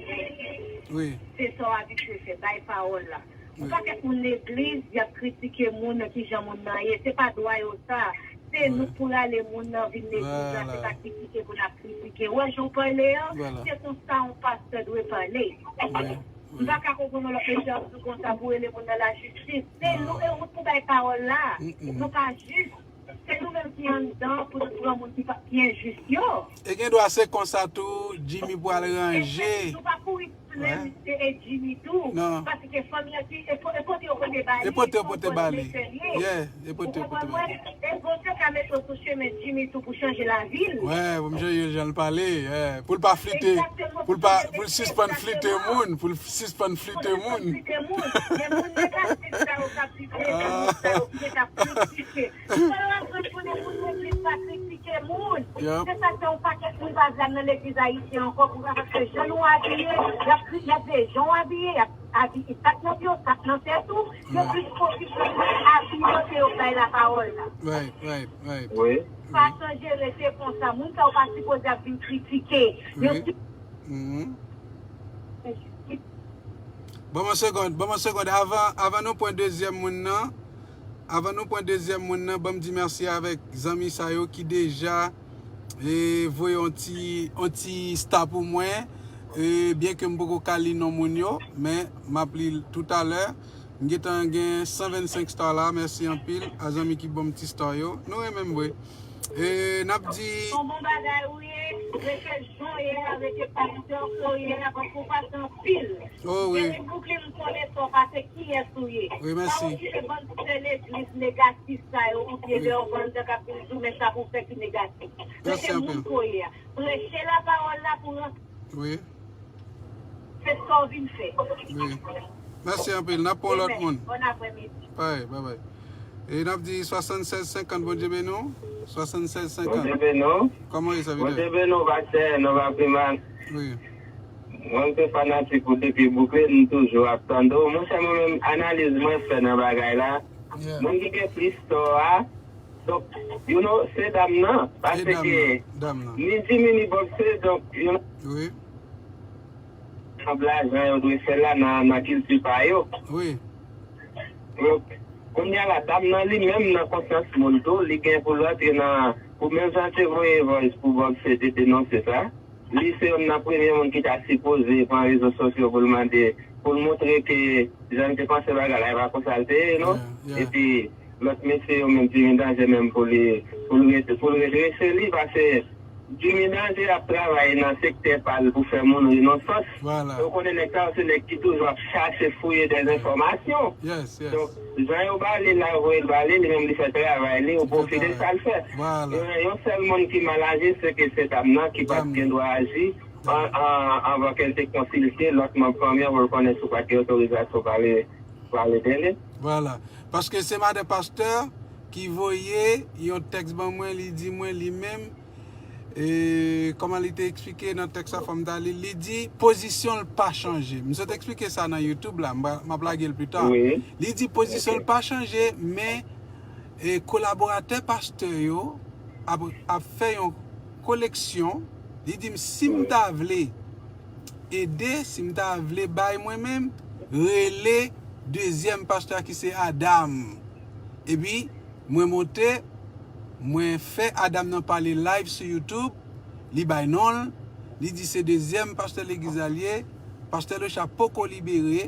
Wi. Se sa w abitye fè, bay pawòl la. Yon pakèt moun legliz, y ap kritike moun nan kijan moun nan ye. Se pa dwa yo sa. Se nou k pou rale moun nan vin legliz la, se pa kritike pou n ap kritike. Ou wè jan w pale an, se konsa yon pastè dwe pale. M pa ka konprann yon lòt mesye ap di konsa pou rele moun nan lajistis. Se nou, e ou pou bay pawòl la. Nou pa jis. Se nou menm ki anndan pou nou pran moun ki pa, ki enjis yo. E gen dwa se konsa tou, Jimmy pral ranje. Nou pa kouri sou menm e, e Jimmy tou. Non. Paske fanmi an ki, e po-, e pote yo pote ba li. E pote yo pote ba li. Yeah, e pote yo pote ba li. Ou konprann mwen? E Bondye ka mete w sou chemen Jimmy tou pou chanje lavi l. Wè, pou m chanje jan l pale, yeah. Pou l pa flite, pou l pa, pou l sispann flite moun, pou l sispann flite moun. Pou l sispann flite moun. Men moun negatif sa yo k ap flite, moun sa yo ki te k ap kritike. Fò yo aprann konnen moun legliz pa kritike moun. Se sa k fè yon pakèt moun pa vle al nan legliz ayisyen ankò, pou sa, paske jan nou abiye, y ap kri-, y ap de jan w abiye, y ap abiye, tap nan pye w, tap nan tèt ou, yo plis fokis nan abiye yo ke yo bay lapawòl la. Right, right, right. Wi. Pa chanje rete konsa. Moun sa yo pa sipoze ap vin kritike. Yo si- Ban m yon segond, ban m yon segond. Avan, avan nou pran dezyèm moun nan, avan nou pran dezyèm moun nan, ban m di mèsi avèk zanmi sa yo ki deja, e, voye yon ti, yon ti star pou mwen. E, byenke m poko ka li non moun yo, men m ap li l toutalè. M gentan gen san vennsenk star la, mèsi anpil a zanmi ki ban m ti star yo. Nou renmen m vre. E, n ap di. Yon bon bagay ou ye, rete jan w ye a, rete pastè ke w ye a, paske w pase anpil. Oh, wi. Depi Brooklyn, m konnen sa w pase, kiyès ou ye. Wi, mèsi. Pa okipe bann pastè legliz negatif sa yo, oubyen lè yo vann dan k ap vin di w, men sa pou w fè ki negatif. Rete moun ke w ye a. Preche lapawòl la pou rantre. Wi. Se sa w vin fè. Wi. Mèsi anpil. N ap pran lòt moun. Bòn aprèmidi. Bye, bye, bye. E n ap di swasannsèz senkant, Bondye beni w. Swasannsèz senkant. Bondye beni w. Kòman w ye, sèvitè? Bondye beni w, pastè Nova Priman. Wi. Mwen, m se fanatik ou depi Brooklyn, m toujou ap tande w. Monchè, mwen menm, analiz mwen fè nan bagay la, moun ki gen plis tò a, donk, you know, se dam nan. Paske ni Jimmy ni Bob se, donk, you know, ansanm lajan yo dwe fè la nan, nan kilti pa yo. Wi. Donk, kounye a la, dam nan li menm nan konsyans moun tou, li gen pou l rantre nan, pou menm jan l te voye voice pou Bob se te denonse sa. Li se youn nan premye moun ki ta sipoze pran rezo sosyo pou l mande, pou l montre ke jan l te panse bagay la, e pa konsa l te ye, non? Epi, lòt mesye yo menm, Jimmy Danger menm, pou li, pou l ret-, pou l redrese li, paske Jimmy Danger ap travay nan sektè pa l pou fè moun ri nan sòs. Ou konnen nèg sa yo, se nèg ki toujou ap chache fouye dè enfòmasyon. Donk, jan yo ba li la, yo voye l ba li, li menm li fè travay li, ou pwofite sa l fè. Yon, yon sèl moun ki mal aji, se ke se dam nan ki pa t gen dwa aji an, an, anvan ke l te konsilte lòt manm fanmi an pou l konnen si w pa t gen otorizasyon pale, pale de li. Vwala. Paske se madan pastè ki voye yon tèks ban mwen, li di mwen li menm, e, kòman li te eksplike nan tèks la, fò m ta li l, li di pozisyon l pa chanje. M sot eksplike sa nan YouTube la, m pa, m ap lage l pita. Li di pozisyon l pa chanje, men, e, kolaboratè pastè yo ap, ap fè yon koleksyon. Li di m si m ta vle ede, si m ta vle bay mwen menm, rele dezyèm pastè a ki se Adam. Epi, mwen monte, mwen fè Adam nan pale live sou YouTube, li bay non l, li di se dezyèm pastè legliz la l ye, pastè Locha poko libere,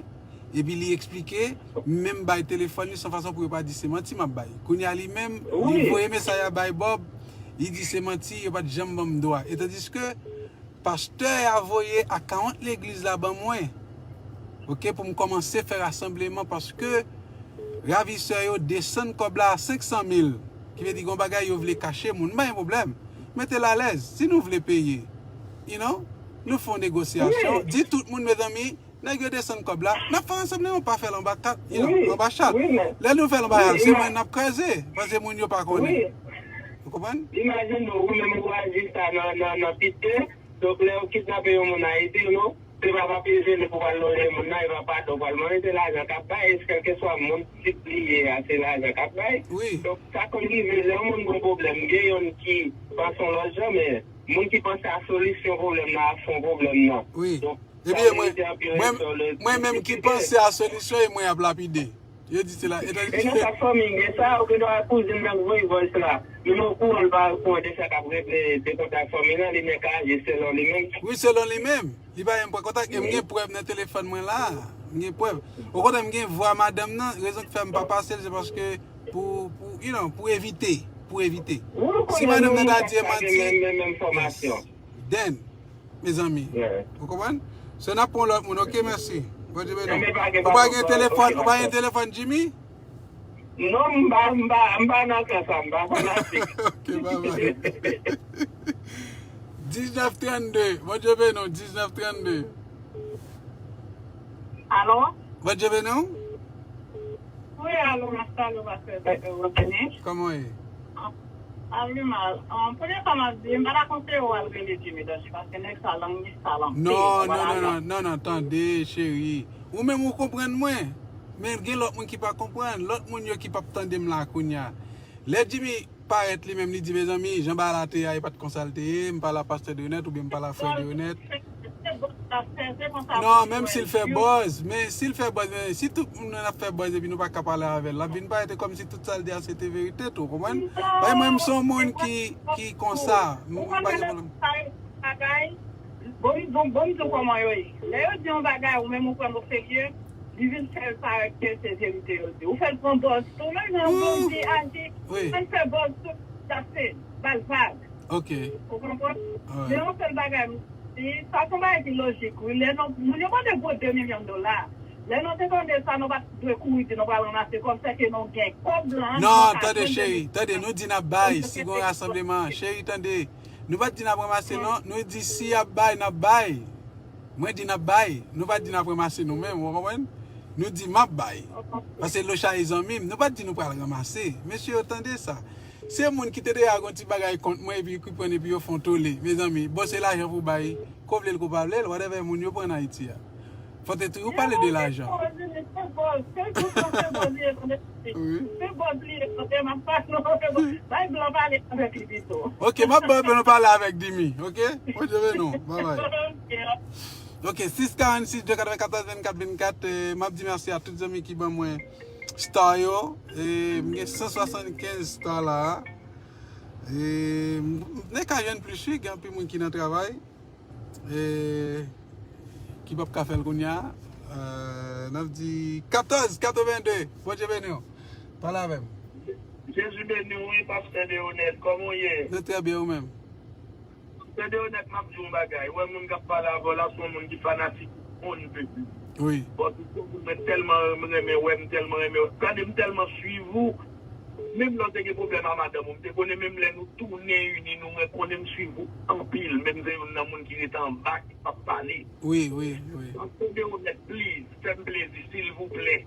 epi li eksplike, m menm bay telefòn li, se yon fason pou yo pa di se manti m ap bay. Kounye a li menm, li voye mesaj la bay Bob, li di se manti, yo pa t janm ban m dwa. E tandiske pastè a voye akawont legliz la ban mwen, oke, pou m kòmanse fè rasanbleman, paske ravisè yo desann kòb la a senk san mil, ki vle di gon bagay yo vle kache moun, m pa gen pwoblèm. Mete l alèz, si nou vle peye, you know, nou fè yon negosyasyon, di tout moun, mezanmi, nèg yo desann kòb la, n ap fè rasanbleman, pa fè l anba kat, you know, anba chat. Lè nou fè l anba chat, se mwen n ap kraze, paske moun yo pa konnen. Ou konprann? Imajine w, ou menm ou aji sa nan, nan, nan Pitke, donk lè yo kidnape yon moun Ayiti, you know, se pa papi jene pou w al lonje moun nan, e pa padon pou w al mande, se lajan k ap bay, e kèlkeswa moun tip li ye a, se lajan k ap bay. Donk, sa konn rive, lè yon moun gon pwoblèm, gen youn ki panse yon lòt jan, men moun ki panse a solisyon pwoblèm nan ap fè yon pwoblèm nan. Donk, Ebyen, mwen, mwen, mwen menm ki panse a solisyon e mwen y ap lapide. Yo di se la. E nan chak fanmi gen sa, ou gen dwa kouzin nan k voye voice la. Men okouran l pa okouran de sa k ap regle de kontak fanmi nan, li nèk aji selon li menm. Wi, selon li menm. Li pa menm pran kontak. E m gen prèv nan telefòn mwen la. M gen prèv. Okontrè, m gen vwa madanm nan. Rezon ki fè m pa pase l, se paske pou, pou, you know, pou evite. Pou evite. Si madanm nan ta di e manti, then, mezanmi. Ou konprann? So, n ap pran lòt moun, oke, mèsi. Bondye beni w. Ou pa gen telefòn, ou pa gen telefòn, Jimmy? Non, m pa, m pa, m pa nan kan sa, m pa fanatik. Oke, babay. Diznèf trannde, Bondye beni w, diznèf trannde. Alo? Bondye beni w. Wi, alo, m ap salye w, pastè Rodney. Kòman w ye? Pa pi mal. An, premye sa m ap di, m pa ta konseye w al rele Jimmy Danje, paske nèg sa lang li sal anpil. Non, non, non, non, non, non, tande, cheri. Ou menm ou konprann mwen. Men gen lòt moun ki pa konprann. Lòt moun yo ki p ap tande m la kounye a. Lè Jimmy parèt li menm, li di, mezanmi, jan bagay la te ye a, e pa t konsa l te ye, m pale a pastè Drenèt oubyen m pale a frè Drenèt. Non, menm si l fè buzz, men si l fè buzz, men si tout moun nan ap fè buzz epi nou pa ka pale avè l, l ap vin parèt kòmsi tout sa l di a se te verite tou, ou konprann? Paske mwen, m se yon moun ki, ki konsa, m, m pa gen pwoblèm. Bon, bon, bon, m di w kòman yo ye. Lè yo di yon bagay, ou menm ou pran l oserye, li vin fè l parèt ke se verite yo di. Ou fè l pran buzz tou, menm jan yon bandi aji, ou fè l fè buzz tou, sa se ba l vag. Ou konprann? Men yon sèl bagay m di, sa se yon bagay ki lojik, wi. Lè nou, moun yo mande gwo de milyon dola. Lè nou te tande sa, nou pa t dwe kouri di nou pral ranmase kòb, sèke nou gen kòb lan. Non, tande, cheri, tande, nou di n ap bay, si gen yon rasanbleman, cheri, tande. Nou pa t di n ap ranmase, non. Nou di si y ap bay, n ap bay. Mwen di n ap bay. Nou pa t di n ap ranmase nou menm, ou konprann? Nou di m ap bay. Paske Locha e zanmi m, nou pa t di nou pral ranmase. Mesye yo, tande sa. Se moun ki te deja gon ti bagay kont mwen epi ki pran epi yo fè yon tole. Mezanmi, bon, se lajan pou bay. Ko vle l, ko pa vle l, whatever moun yo pran Ayiti a. Fò te toujou pale de lajan. Wi. Ok, m ap bay blan pale avèk Dimi, ok? Mwen te vle non, bye bye. Ok, sis karannsis, de katrevenkatòz, vennkat vennkat, eh, m ap di mèsi a tout zanmi ki ban mwen star yo. Eh, m gen san swasannkenz star la. Eh, m, m te ka jwenn plis, wi, gen anpil moun ki nan travay. Eh, ki p ap ka fè l kounye a. Eh, n ap di katòz katrevenndi. Bondye beni w. Pale avè m. Jezi beni w, wi, pastè Deonèt. Kòman w ye? Mwen trè byen, ou menm? Pastè Deonèt, m ap di w yon bagay. Ou wè moun k ap pale avè w la, se yon moun ki fanatik ou, on peti. Wi. Bon, mwen tèlman renmen wè, m tèlman renmen wè. Gade, m tèlman swiv ou. Menm lè w te gen pwoblèm a madanm ou, m te konnen, menm lè nou tounen ini nou, mwen konnen m swiv ou anpil. Menm se youn nan moun ki rete anba ki p ap pale. Wi, wi, wi. Pastè Deonèt, please, fè m plezi, silvouplè.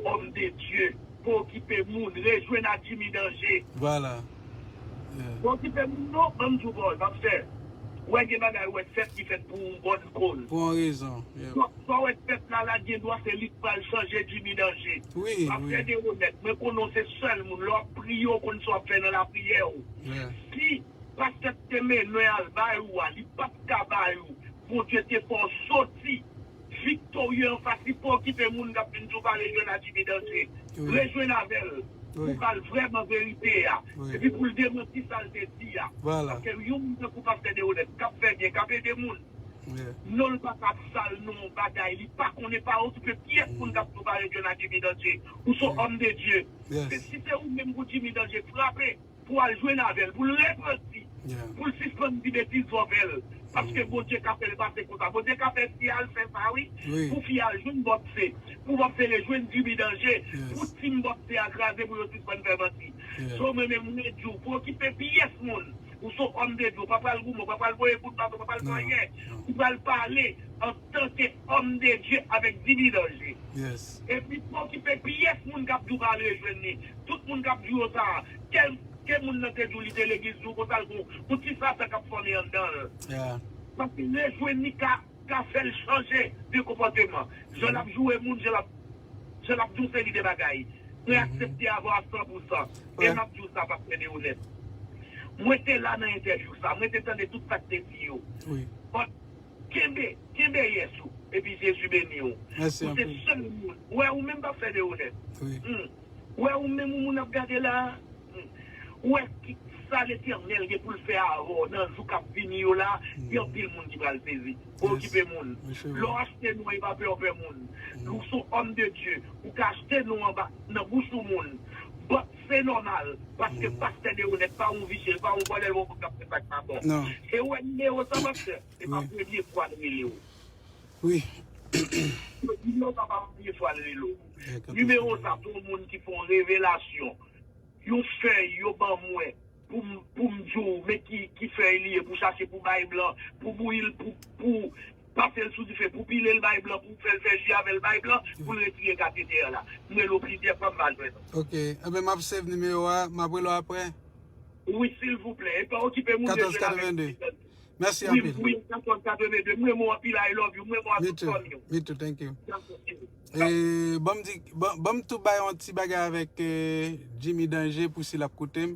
Homme de Dieu, pa okipe moun, rejwenn a Jimmy Danger. Vwala. Yeah. Pa okipe moun non, ban m di w pawòl, pastè. Ou wè gen bagay ou wè fèt ki fèt pou yon bòn koz. Pou yon rezon, yeah. Sa, sa w wè fèt la, la gen dwa se li k pral chanje Jimmy Danger. Wi, wi. Pastè Deonèt, mwen konnen w se sèl moun, lè w ap priye, w konn sa w ap fè nan lapriyè w. Yeah. Si pastè te mennen al bay ou a, li p ap ka bay ou. Bondye te fè w soti viktorye anfas li, pa okipe moun k ap vin di w pa rejwenn a Jimmy Danger. Wi. Rejwenn avè l. Wi. Pou ba l vrèman verite a. Wi. Epi pou l demanti sa l te di a. Vwala. Paske yon moun tankou pastè Deonèt, k ap fè byen, k ap ede moun. Yeah. Non l pa ka sal non bagay, li pa konnen, pa okipe pyès moun k ap di w pa rejwenn a Jimmy Danger. Ou se yon homme de Dieu. Yes. Se, si se ou menm pou Jimmy Danger frape, pou al jwenn avè l, pou l repanti, yeah, pou l sispann di betiz vòvèl. Paske Bondye ka fè l pase konsa. Bondye ka fè fi a al fè sa, wi. Wi. Pou fi a al jwenn Bòpse. Pou Bòpse rejwenn Jimmy Danger. Yes. Pou team Bòpse a kraze, pou yo sispann fè manti. Yeah. So, mwen menm, mwen di w, pa okipe pyès moun. Ou se yon homme de Dieu, ou pa pral goumen, ou pa pral voye kout baton, ou pa pral fè anyen. Non, non. Ou pral pale antanke homme de Dieu avèk Jimmy Danger. Yes. Epi pa okipe pyès moun k ap di w pa al rejwenn li. Tout moun k ap di w sa, kèlke moun nan te di w li te legliz, di w konsa l gon, yon ti satan k ap fòme anndan l. Yeah. Paske rejwenn li ka, ka fè l chanje de konpòteman. Jan l ap joure moun, jan l ap, jan l ap di w seri de bagay. Mwen aksepte avè w a san pou san. E m ap di w sa, pastè Deonèt. Mwen te la nan entèvyou sa. Mwen te tande tout sa k te di yo. Wi. But kenbe, kenbe yes ou. Epi Jezi beni w. Mèsi anpil. Ou se sèl moun. Ou wè ou menm pastè Deonèt. Wi. Hmm. Ou wè ou menm ou moun ap gade la. Hmm. Ou wè ki sa Letènèl gen pou l fè avè w nan jou k ap vini yo la, gen anpil moun ki pral sezi. Pa okipe moun. Lè w achte non, e pa pè w pè moun. Ou se yon homme de Dieu. Ou ka achte non anba, nan bouch yon moun. But se nòmal, paske pastè Deonèt pa yon visye, pa yon vòlè, yon moun k ap fè sa k pa bon. Non. E ou wè nimewo sa, pastè, se pa premye fwa l rele w. Wi. Nimewo sa pa premye fwa l rele w. Nimewo sa, se yon moun ki fè yon revelasyon. Yon fèy yo ban mwen pou m, pou m di w, men ki, ki fèy li ye, pou chache, pou bay blan, pou bouyi l, pou, pou pase l sou dife, pou pile l bay blan, pou fè l fè ji avè l bay blan, pou l retire katetè a la. M rele w plizyè fwa, m pa jwenn ou. Ok. Enben, m ap save nimewo a, m ap rele w apre. Wi, silvouplè. E pa okipe moun. Katòz katrevenndi. Mèsi anpil. Wi, wi, katòz katrevenndi. M renmen w anpil, I love you. M renmen w a tout fanmi w. Me too, thank you. E, ban m di, ban, ban m tou bay yon ti bagay avèk, eh, Jimmy Danger pou si l ap koute m.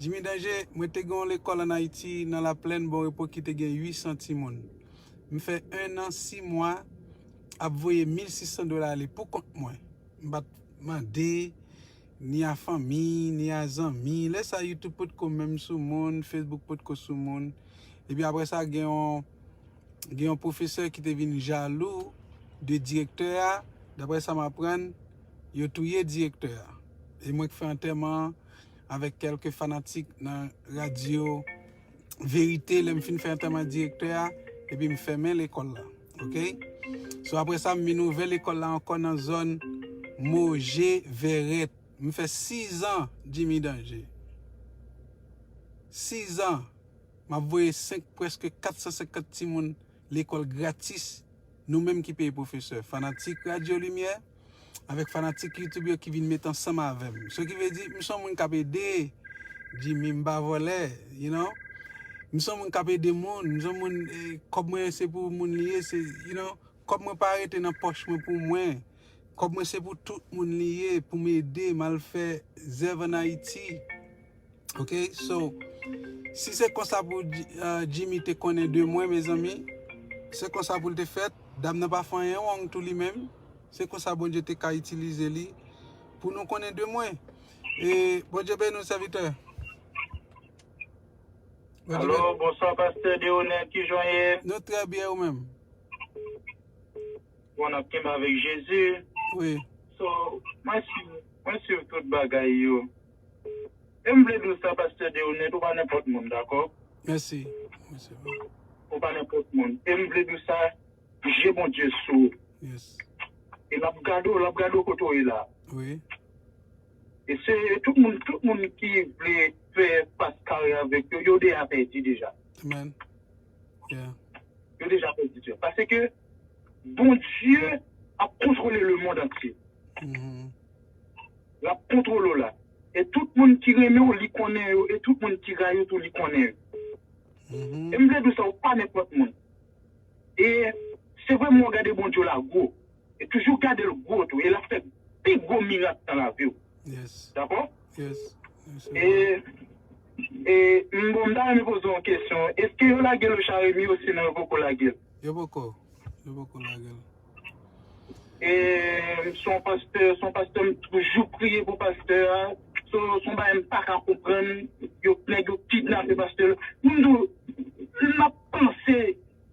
Jimmy Danger, mwen te gen yon lekòl ann Ayiti, nan Laplèn, Bon Repo, ki te gen uit san timoun. M fè en an, sis mwa, ap voye mil sis san dola ale pou kont mwen. M pa t mande, ni a fanmi, ni a zanmi. Lè sa, YouTube potko menm sou moun, Facebook potko sou moun. Epi apre sa, gen yon, gen yon pwofesè ki te vin jalou de direktè a. Daprè sa m aprann, yo touye direktè a. E mwen k fè antèman an avèk kèlke fanatik nan radyo Verite, lè m fin fè antèman direktè a, epi m fèmen lekòl la. Ok? So, apre sa, m vin ouvè lekòl la ankò nan zòn Moje, Vèrèt. M fè sis an Jimmy Danger. Sis an. M ap voye senk, prèske kat san senkant timoun lekòl gratis. Nou menm ki peye pwofesè. Fanatik Radyo Limyè, avèk fanatik YouTube yo ki vin met ansanm avè m. So ki vle di, m se yon moun k ap ede Jimmy, m pa vòlè, you know. M se yon moun k ap ede moun, m se yon moun, eh, kòb mwen se pou moun li ye, se, you know, kòb mwen pa rete nan pòch mwen pou mwen. Kòb mwen se pou tout moun li ye, pou m ede, m al fè zèv ann Ayiti. Ok, so, si se konsa pou Ji- ah, Jimmy te konnen de mwen, mezanmi, se konsa pou l te fèt, dam nan pa fè anyen wrong tou li menm, se konsa Bondye te ka itilize li pou nou konnen de mwen. E Bondye beni w, sèvitè. Bondye beni. Alo, bonswa, pastè Deonè, kijan w ye? Nou trè byen, ou menm? Bon, n ap kenbe avèk Jezi. Wi. So, mwen swiv, mwen swiv tout bagay yo. E m vle di w sa, pastè Deonè, ou pa nenpòt moun, dakò? Mèsi. Mèsi. Ou pa nenpòt moun. E m vle di w sa, je Bondye sou ou. Yes. E l ap gade w, l ap gade w kote w ye la. Wi. E se tout moun, tout moun ki vle fè fas kare avèk yo, yo deja pèdi deja. Amen. Yeah. Yo deja pèdi deja. Paske Bondye ap kontwole lemonn antye. Mhm. L ap kontwole w la. E tout moun ki renmen w, li konnen yo. E tout moun ki rayi w tou, li konnen yo. Mhm. E m vle di w sa, ou pa nenpòt moun. E se vre, mwen gade Bondye w la gwo. E toujou gade l gwo tou. E l ap fè pi gwo mirak nan lavi w. Yes. Dakò? Yes. Yes, sir. E, e, m, bon, m ta renmen poze w yon kesyon. Èske yo lage Lochard Remy osinon yo poko lage l? Yo poko. Yo poko lage l. E, m se yon pastè, se yon pastè, m toujou priye pou pastè a. So, se yon bagay m pa ka konprann. Yo, nèg yo kidnape pastè. M di w, m ap panse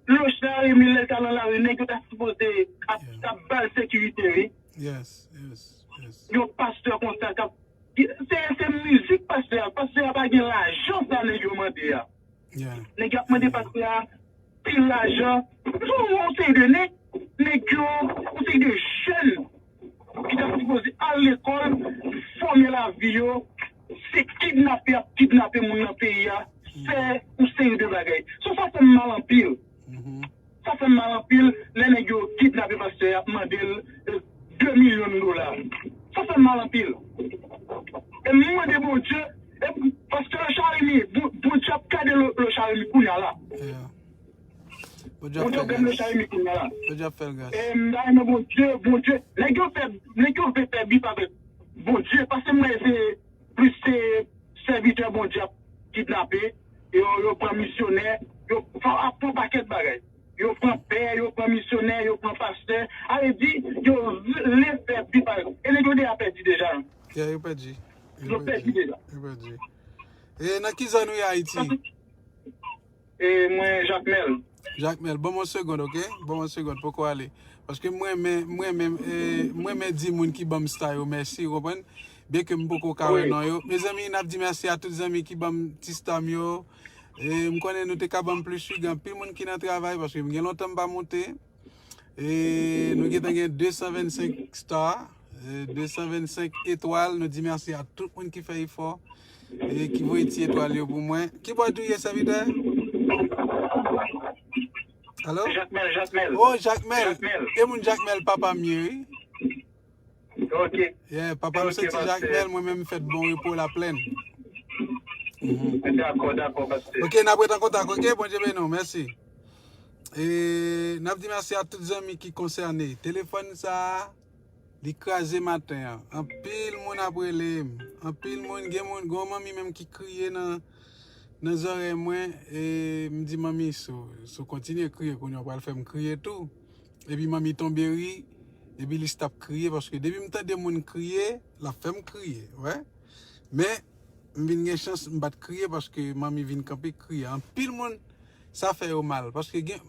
Lochard Remy, lè l t al nan lari, nèg yo ta sipoze ap, yeah, t ap ba l sekirite, wi. Yes, yes, yes. Yon pastè konsa k ap, se, se mizik pastè a. Pastè a pa gen lajan sa nèg yo mande a. Yeah. Nèg yo ap mande, yeah, pastè a pil lajan. Yon, yon seri de nèg, nèg yo, yon seri de jèn ki ta sipoze al lekòl, fòme lavi yo, se kidnape y ap kidnape moun nan peyi a, fè yon seri de bagay. So, sa fè m mal anpil. Mhm. Sa fè m mal anpil, lè nèg yo kidnape pastè a, y ap mande l, eh, de milyon dola. Sa fè m mal anpil. E m mande Bondye, e pastè Lochard Remy, Bon-, Bondye ap gade Lo-, Lochard Remy kounye a la. Yeah. Bondye ap fè gras. Bondye ap fè l gras. E m ta renmen Bondye, Bondye, nèg yo fè, nèg yo vle fè bif avèk Bondye, paske m wè se plis se sèvitè Bondye ap kidnape, yo, yo pran misyonè, yo fa-, ap fè yon pakèt bagay. Yo pran pè, yo pran misyonè, yo pran pastè. A vle di, yo vle fè bif avèk. E nèg yo deja pèdi deja. Yeah, yo pèdi. Yo pèdi deja. Yo pèdi. E nan ki zòn ou ye Ayiti? E mwen, Jakmèl. Jakmèl, ban m yon segonn, oke? Ban m yon segonn, poko ale. Paske mwen renmen, mwen renmen, e, mwen renmen di moun ki ban m star yo mèsi, ou konprann? Byenke m poko ka wè non yo. Mezanmi, n ap di mèsi a tout zanmi ki ban m ti star m yo. E, m konnen nou te ka ban m plis wi, gen anpil moun ki nan travay, paske m gen lontan m pa monte. E nou gentan gen de san vennsenk star, e de san vennsenk etwal. Nou di mèsi a tout moun ki fè efò e ki voye ti etwal yo pou mwen. Ki bò w ye, sèvitè? Alo? Jakmèl, Jakmèl. Oh, Jakmèl. Jakmèl. E moun Jakmèl papa m ye, wi. Ok. Yeah, papa m soti Jakmèl, mwen menm m fèt Bon Repo, Laplèn. Mhm. Dakò, dakò, pastè. Ok, n ap ret an kontak, ok? Bondye beni w, mèsi. E n ap di mèsi a tout zanmi ki konsène. Telefòn sa a, li kraze maten an. Anpil moun ap rele m. Anpil moun, gen moun, gen yon manmi menm ki kriye nan, nan zòrèy mwen. E m di, "Manmi, si w, si w kontinye kriye, kounye a w pral fè m kriye tou." Epi manmi tonbe ri, epi li stop kriye, paske depi m tande moun kriye, l ap fè m kriye, wè. Men, m vin gen chans, m pa t kriye, paske manmi vin kanpe kriye. Anpil moun, sa fè yo mal, paske gen,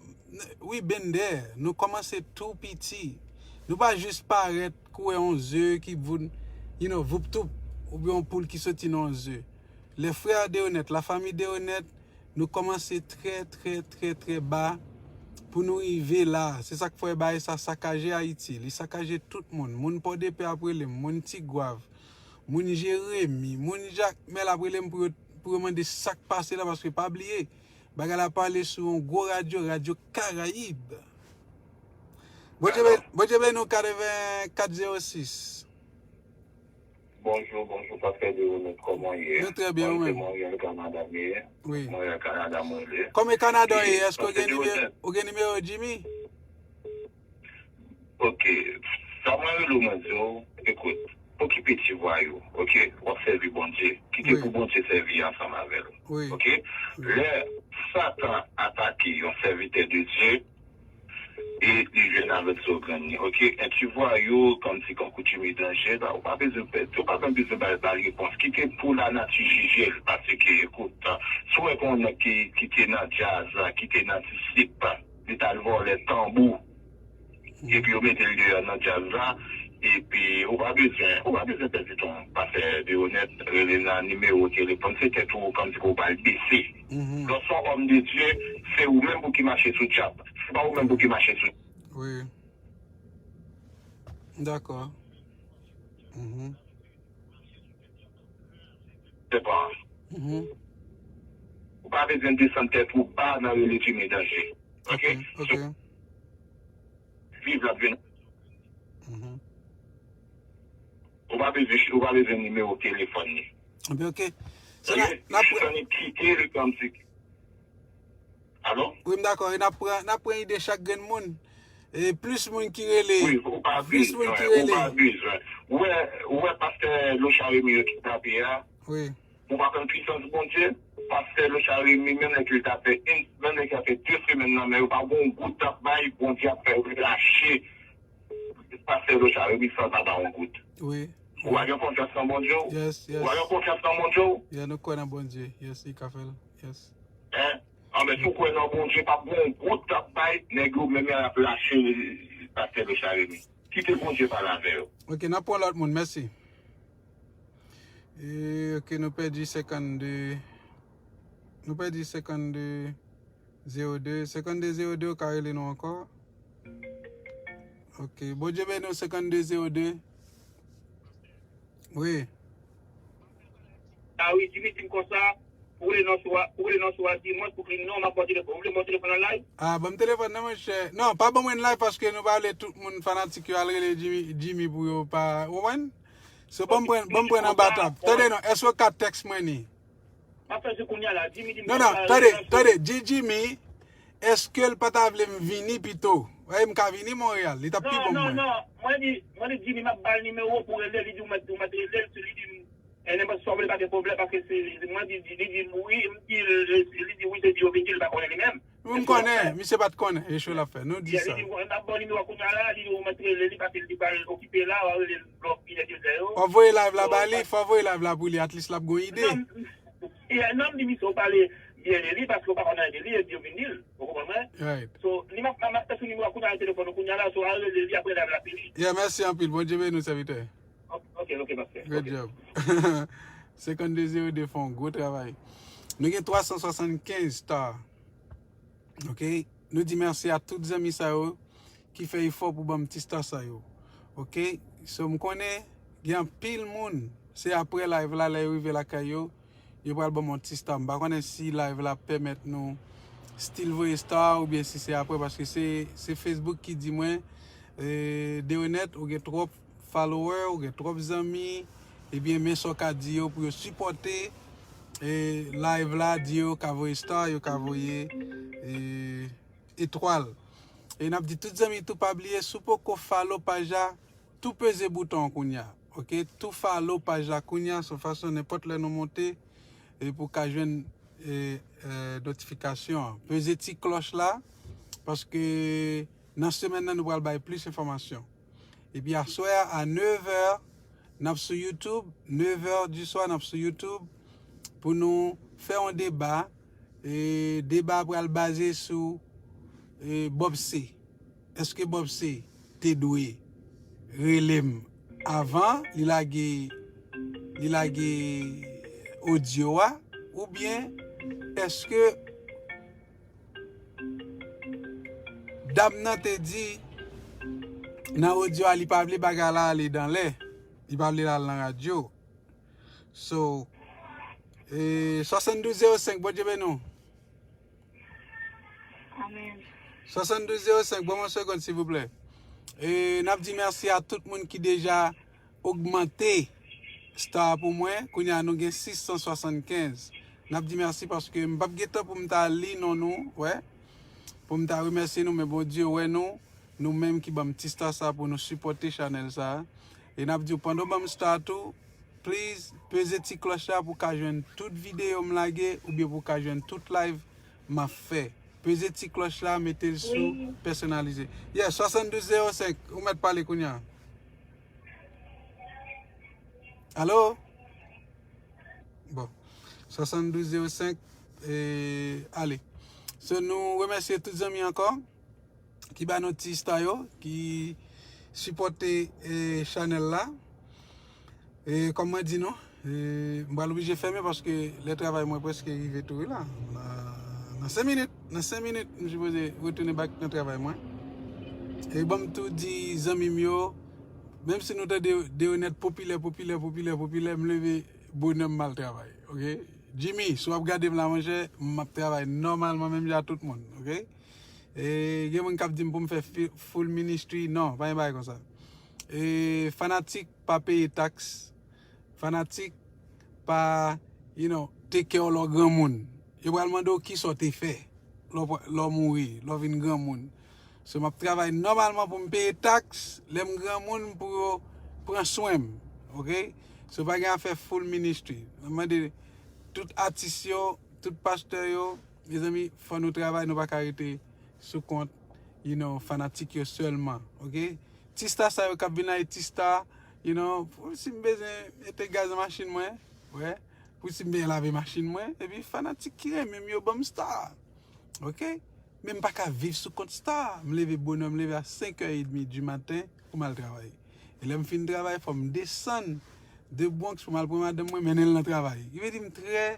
wi, Bender, nou kòmanse tou piti. Nou pa jis parèt kouwè yon ze ki voun, you know, voup toup, oubyen yon poul ki soti nan yon ze. Les frères Deronette, la famille Deronette, nou kòmanse trè, trè, trè, trè ba pou nou rive la. Se sa k fè bagay sa sakaje Ayiti. Li sakaje tout moun. Moun Pòdepè ap rele m, moun Tigwav, moun Jeremi, moun Jakmèl ap rele m pou yo, pou yo mande sa k pase la, paske pa bliye, bagay la pale sou yon gwo radyo, Radyo Karayib. Bondye beni nou katrevenkat zewo sis. Bonjou, bonjou, Pastè Deronette, kòman ye? Nou trè byen, ou menm? Mwen se Montréal, Canada, men. Wi. Montréal, Canada, mwen ye. Kòman Canada ye? Èske ou gen nimewo, ou gen nimewo Jimmy? Ok, sa mwen rele w mwen di w, ekout, okipe ti vwayou, ok, w ap sèvi Bondye, kite pou Bondye sèvi ansanm avè l, ok, lè Satan atake yon sèvitè de Dye e li jwenn avèk zo grenn li, ok, en ti vwayou kòmsi kankou Jimmy Danje la, ou pa bezwen pè, ou pa menm bezwen ba l repons, kite pou lanati jije l, paske ekout, si w wè gen yon nèg ki, ki te nan djaz la, ki te nan disip, li t al vòlè tanbou. Epi yo mete l deyò nan djaz la. Epi ou pa bezwen, ou pa bezwen pèdi tan, pastè Deronette, rele nan nimewo telefòn, se tèt ou kòmsi ke w pral bese. Lè w se yon òm de Dye, se ou menm pou ki mache sou djab. Se pa ou menm pou ki mache sou. Wi. Dakò. Se pa. Ou pa bezwen desann tèt ou ba nan rele Jimmy Danje. Ok? Ok. Viv l ap vin. Ou pa bezwen, ou pa bezwen nimewo telefòn li. Ebyen, ok. So, n ap, n ap pran. Kite l kòmsi. Alo? Wi, m dakò. E n ap pran, n ap pran ide chak grenn moun. E plis moun ki rele. Wi, ou pa bezwen. Plis moun ki rele. Ou pa bezwen. Ou wè, ou wè pastè Locha Remy yo ki frape a? Wi. Ou pa konn pwisans Bondye? Pastè Locha Remy, menm lè ke l ta fè, menm lè ke l ta fè de semèn nan, men yo pa gon gout t ap bay, Bondye ap fè yo rache. Pastè Locha Remy san ta ba yon gout. Ou pa gen konfyans nan Bondye w? Ou pa gen konfyans nan Bondye w? Yeah, nou kwè nan Bondye. Yes, li ka fè l. Yes. Hein? Anben, si w kwè nan Bondye, p ap gen yon gout t ap bay, nèg yo menm y ap rache Pastè Locha Remy. Kite Bondye pale avè yo. Ok, n ap pran lòt moun, mèsi. E, ok, nou pèdi senkannde. Nou pèdi senkannde zewo de. Senkannde zewo de, ou ka rele nou ankò. Ok, Bondye beni w, senkannde zewo de. Wi. A wi, Jimmy di m konsa, ou rele nan swa, ou rele nan swa, di mwen pou ki non, m ap ba w telefòn. Ou vle m ba w telefòn an live? A, ban m telefòn nan, monchè. Non, pa ban mwen live paske nou pa vle tout moun fanatik yo al rele Jimmy, Jimmy pou yo pa, ou konprann? So, ban m pran, ban m pran anba tab. Tande non, èske w ka tèks mwen ni? M ap fè se kounya la. Jimmy di m. Non, non, tande, tande, di Jimmy, èske l pa ta vle m vini pito? Wè, m ka vini Monreyal, li t ap pi bon pou mwen. Non, non, non, mwen di, mwen di Jimmy, m ap ba l nimewo pou rele, li di ou mèt, ou mèt rele l, li di m, e nenpòt sa w vle, pa gen pwoblèm, paske se, mwen di, li di m wi, m di l, li di wi, se di yo vin di l, li pa konnen li menm. Wi, m konnen, misye pa t konnen, e cho l ap fè, nou di sa. Li di m, m ap ba w nimewo a kounya la, li di ou mèt rele li, paske li pral okipe la, w a rele l lè w fini ak yo. W ap voye live la ba li, fò w voye live la pou li, at least l ap gon ide. Yeah, non, m di misye ou pale byen de li, paske ou pa konn anyen de li, epi yo vin di l. Ou konprann mwen? Right. So, li m ap, m ap fè sou nimewo a kounya nan telefòn ou kounya la, so al rele li apre live la fini. Yeah, mèsi anpil. Bondye beni w, sèvitè. Ok, ok, pastè. Good job. Senkannde zewo de fè yon gwo travay. Nou gen twa san swasannkenz star. Ok? Nou di mèsi a tout zanmi sa yo ki fè efò pou ban m ti star sa yo. Ok? So, m konnen gen anpil moun, se apre live la, lè yo rive lakay yo, yo pral ban m yon ti star. M pa konnen si live la ap pèmèt nou still voye star oubyen si se apre, paske se, se Facebook ki di mwen, e, Deronette, ou gen twòp follower, ou gen twòp zanmi, ebyen, men sa w ka di yo pou yo sipòte, e, live la, di yo ka voye star, yo ka voye, e, etwal. E n ap di tout zanmi tou, pa bliye, si w poko follow paj la, tou peze bouton an kounya. Ok? Tou follow paj la kounya, se yon fason, nenpòt lè nou monte, e pou w ka jwenn, e, e, notifikasyon an. Peze ti klòch la, paske nan semèn nan, nou pral bay plis enfòmasyon. Epi aswè a, a nevè, n ap sou YouTube. Nevè di swa, n ap sou YouTube pou nou fè yon deba. E deba a pral baze sou, e, Bob C. Èske Bob C te dwe rele m avan li lage, li lage odyo a? Oubyen èske dam nan te di nan odyo a, li pa vle bagay la ale dan lè, li pa vle l al nan radyo. So, e, swasanndouz zewo senk, Bondye beni w. Amen. Swasanndouz zewo senk, ban m yon segonn, silvouplè. E n ap di mèsi a tout moun ki deja ogmante star pou mwen. Kounye a nou gen sis san swasannkenz. N ap di mèsi paske m p ap gen tan pou m ta li non nou, wè. Pou m ta remèsye nou, men Bondye wè nou, nou menm ki ban m ti star sa pou nou sipòte chanèl sa. E n ap di w, pandan w ban m star tou, please, peze ti klòch la pou w ka jwenn tout videyo m lage oubyen pou w ka jwenn tout live m ap fè. Peze ti klòch la, mete l sou pèsonalize. Yeah, swasanndouz zewo senk, ou mèt pale kounye a. Alo? Bon. Swasanndouz zewo senk, e, ale. So, nou remèsye tout zanmi ankò ki ba nou ti star yo, ki sipòte, e, chanèl la. E kòm mwen di nou, e, m pral oblije fèmen paske lè travay mwen prèske rive tou wi la. Nan, nan senk minit, nan senk minit, m sipoze retounen back nan travay mwen. E ban m tou di zanmi m yo, menm si nou tande Deonèt popilè, popilè, popilè, popilè, m leve bonè m al travay, oke? Jimmy, si w ap gade m la, monchè, m ap travay nòmalman menm jan ak tout moun, oke? E gen moun k ap di m pou m fè fi- full ministry, non, pa gen bagay konsa. E fanatik pa peye taks, fanatik pa, you know, take care w lè w granmoun. Yo pral mande w kisa w te fè lè w pr- lè w mouri, lè w vin granmoun. So, m ap travay nòmalman pou m peye taks, lè m granmoun pou yo pran swen m, oke? So, pa gen afè full ministry. M ap mande tout atis yo, tout pastè yo, mezanmi, fò nou travay, nou pa ka rete sou kont, you know, fanatik yo sèlman, oke? Ti star sa yo k ap vin la, e ti star, you know, si m bezwen mete gaz nan machin mwen, wè, pou si m bezwen lave machin mwen, epi fanatik ki renmen m yo ban m star, oke? Men m pa ka viv sou kont star. M leve bonè, m leve a senk è edmi di maten pou m al travay. E lè m fin travay, fò m desann de Bronx pou m al pran madanm mwen, mennen l nan travay. Ki vle di m trè,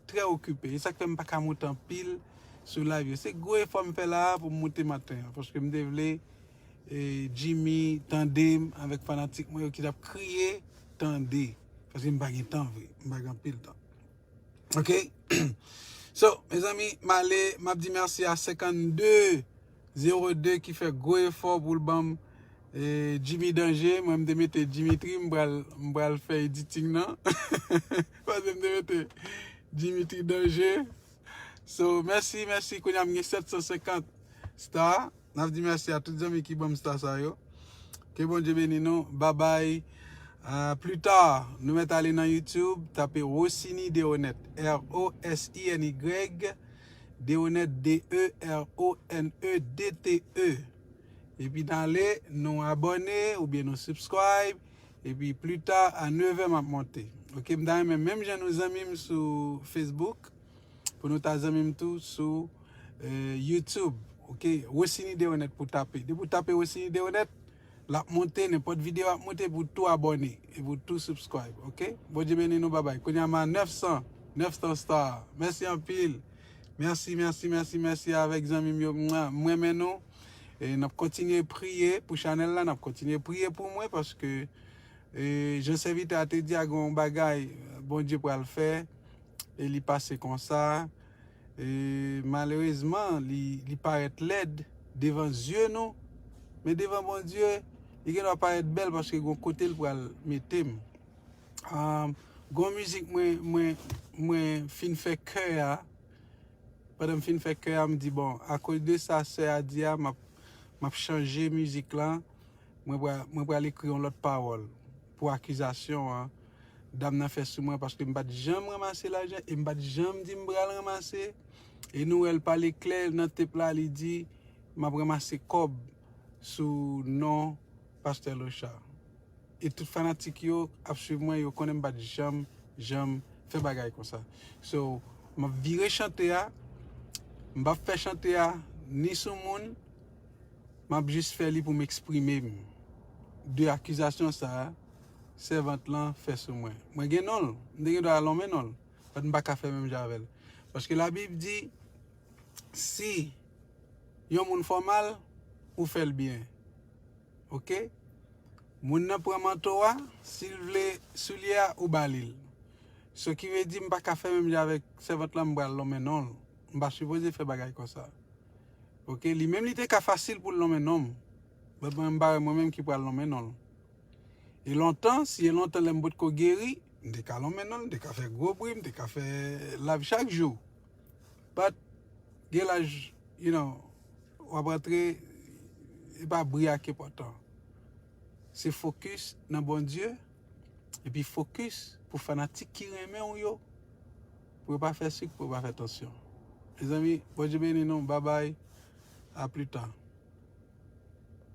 trè okipe. E sa k fè m pa ka monte anpil sou live yo. Se gwo efò m fè la a pou m monte maten an, paske m te vle, e, Jimmy tande m avèk fanatik mwen yo ki t ap kriye, tande. Paske m pa gen tan vre, m pa gen anpil tan. Oke? So, mezanmi, m ale, m ap di mèsi a senkannde zewo de ki fè gwo efò pou l ban m, e, Jimmy Danger. Mwen, m te mete Dimitri, m pral, m pral fè editing nan. Paske m te mete Dimitri Danger. So, mèsi, mèsi. Kounye a, m gen sèt san senkant star. N ap di mèsi a tout zanmi ki ban m star sa yo. Ke Bondye beni nou. Babay. A, pli ta, nou mèt ale nan YouTube, tape Rosiny Deronette, R O S I N Y, Deronette, D E R O N E D T E. Epi n ale, nou abòne oubyen nou subscribe. Epi pli ta, a nevè m ap monte. Oke, m ta renmen menm jan nou zanmi m sou Facebook, pou nou ta zanmi m tou sou, e, YouTube, oke? Rosiny Deronette pou tape. Depi w tape Rosiny Deronette, l ap monte, nenpòt videyo ap monte pou tou abòne e pou tou subscribe, oke? Bondye beni nou, babay. Kounye a m a nèf san, nèf san star. Mèsi anpil. Mèsi, mèsi, mèsi, mèsi avèk zanmi m yo. Mwa, m renmen nou. E n ap kontinye priye pou chanèl la, n ap kontinye priye pou mwen paske, e, jan sèvitè a te di a, gen yon bagay Bondye pral fè. E li pase konsa. E malerezman, li, li parèt lèd devan zye nou. Men devan Bondye, li gendwa parèt bèl paske gon kote l pral mete m. Ahn, gon mizik mwen, mwen, mwen fin fè kè a. Pandan m fin fè kè a, m di, bon, akoz de sa sè a di a, m ap, m ap chanje mizik la. Mwen pral, mwen pral ekri yon lòt pawòl pou akizasyon an dam nan fè sou mwen, paske m pa t janm ranmase lajan e m pa t janm di m pral ranmase. E nou wè l pale klè nan tep la, li di, m ap ranmase kòb sou non Pastè Lochard. E tout fanatik yo ap swiv mwen, yo konnen m pa t janm, janm fè bagay konsa. So, m ap vire chante a, m p ap fè chante a ni sou moun, m ap jis fè li pou m eksprime m de akizasyon sa a, sèvant lan fè sou mwen. Mwen gen non l, m te gen dwa lonmen non l, but m pa ka fè menm jan avè l. Paske Labib di, si yon moun fè w mal, ou fè l byen. Oke? Moun nan pran manto a, si l vle soulye a, ou ba li l. So ki vle di m pa ka fè menm jan avèk sèvant lan, m pral lonmen non l. M pa sipoze fè bagay konsa. Oke? Li menm li te ka fasil pou l lonmen non m. But mwen, m pa wè mwen menm ki pral lonmen non l. E lontan, si e lontan lè m potko geri, m te ka lonmen non l, m te ka fè gwo bri, m te ka fè live chak jou. But, gen laj, you know, w ap rantre, e pa bri a ki enpòtan. Se fokis nan Bondye, epi fokis pou fanatik ki renmen w yo, pou yo pa fè sik, pou yo pa fè tansyon. Mezanmi, Bondye beni nou, babay, a pli ta.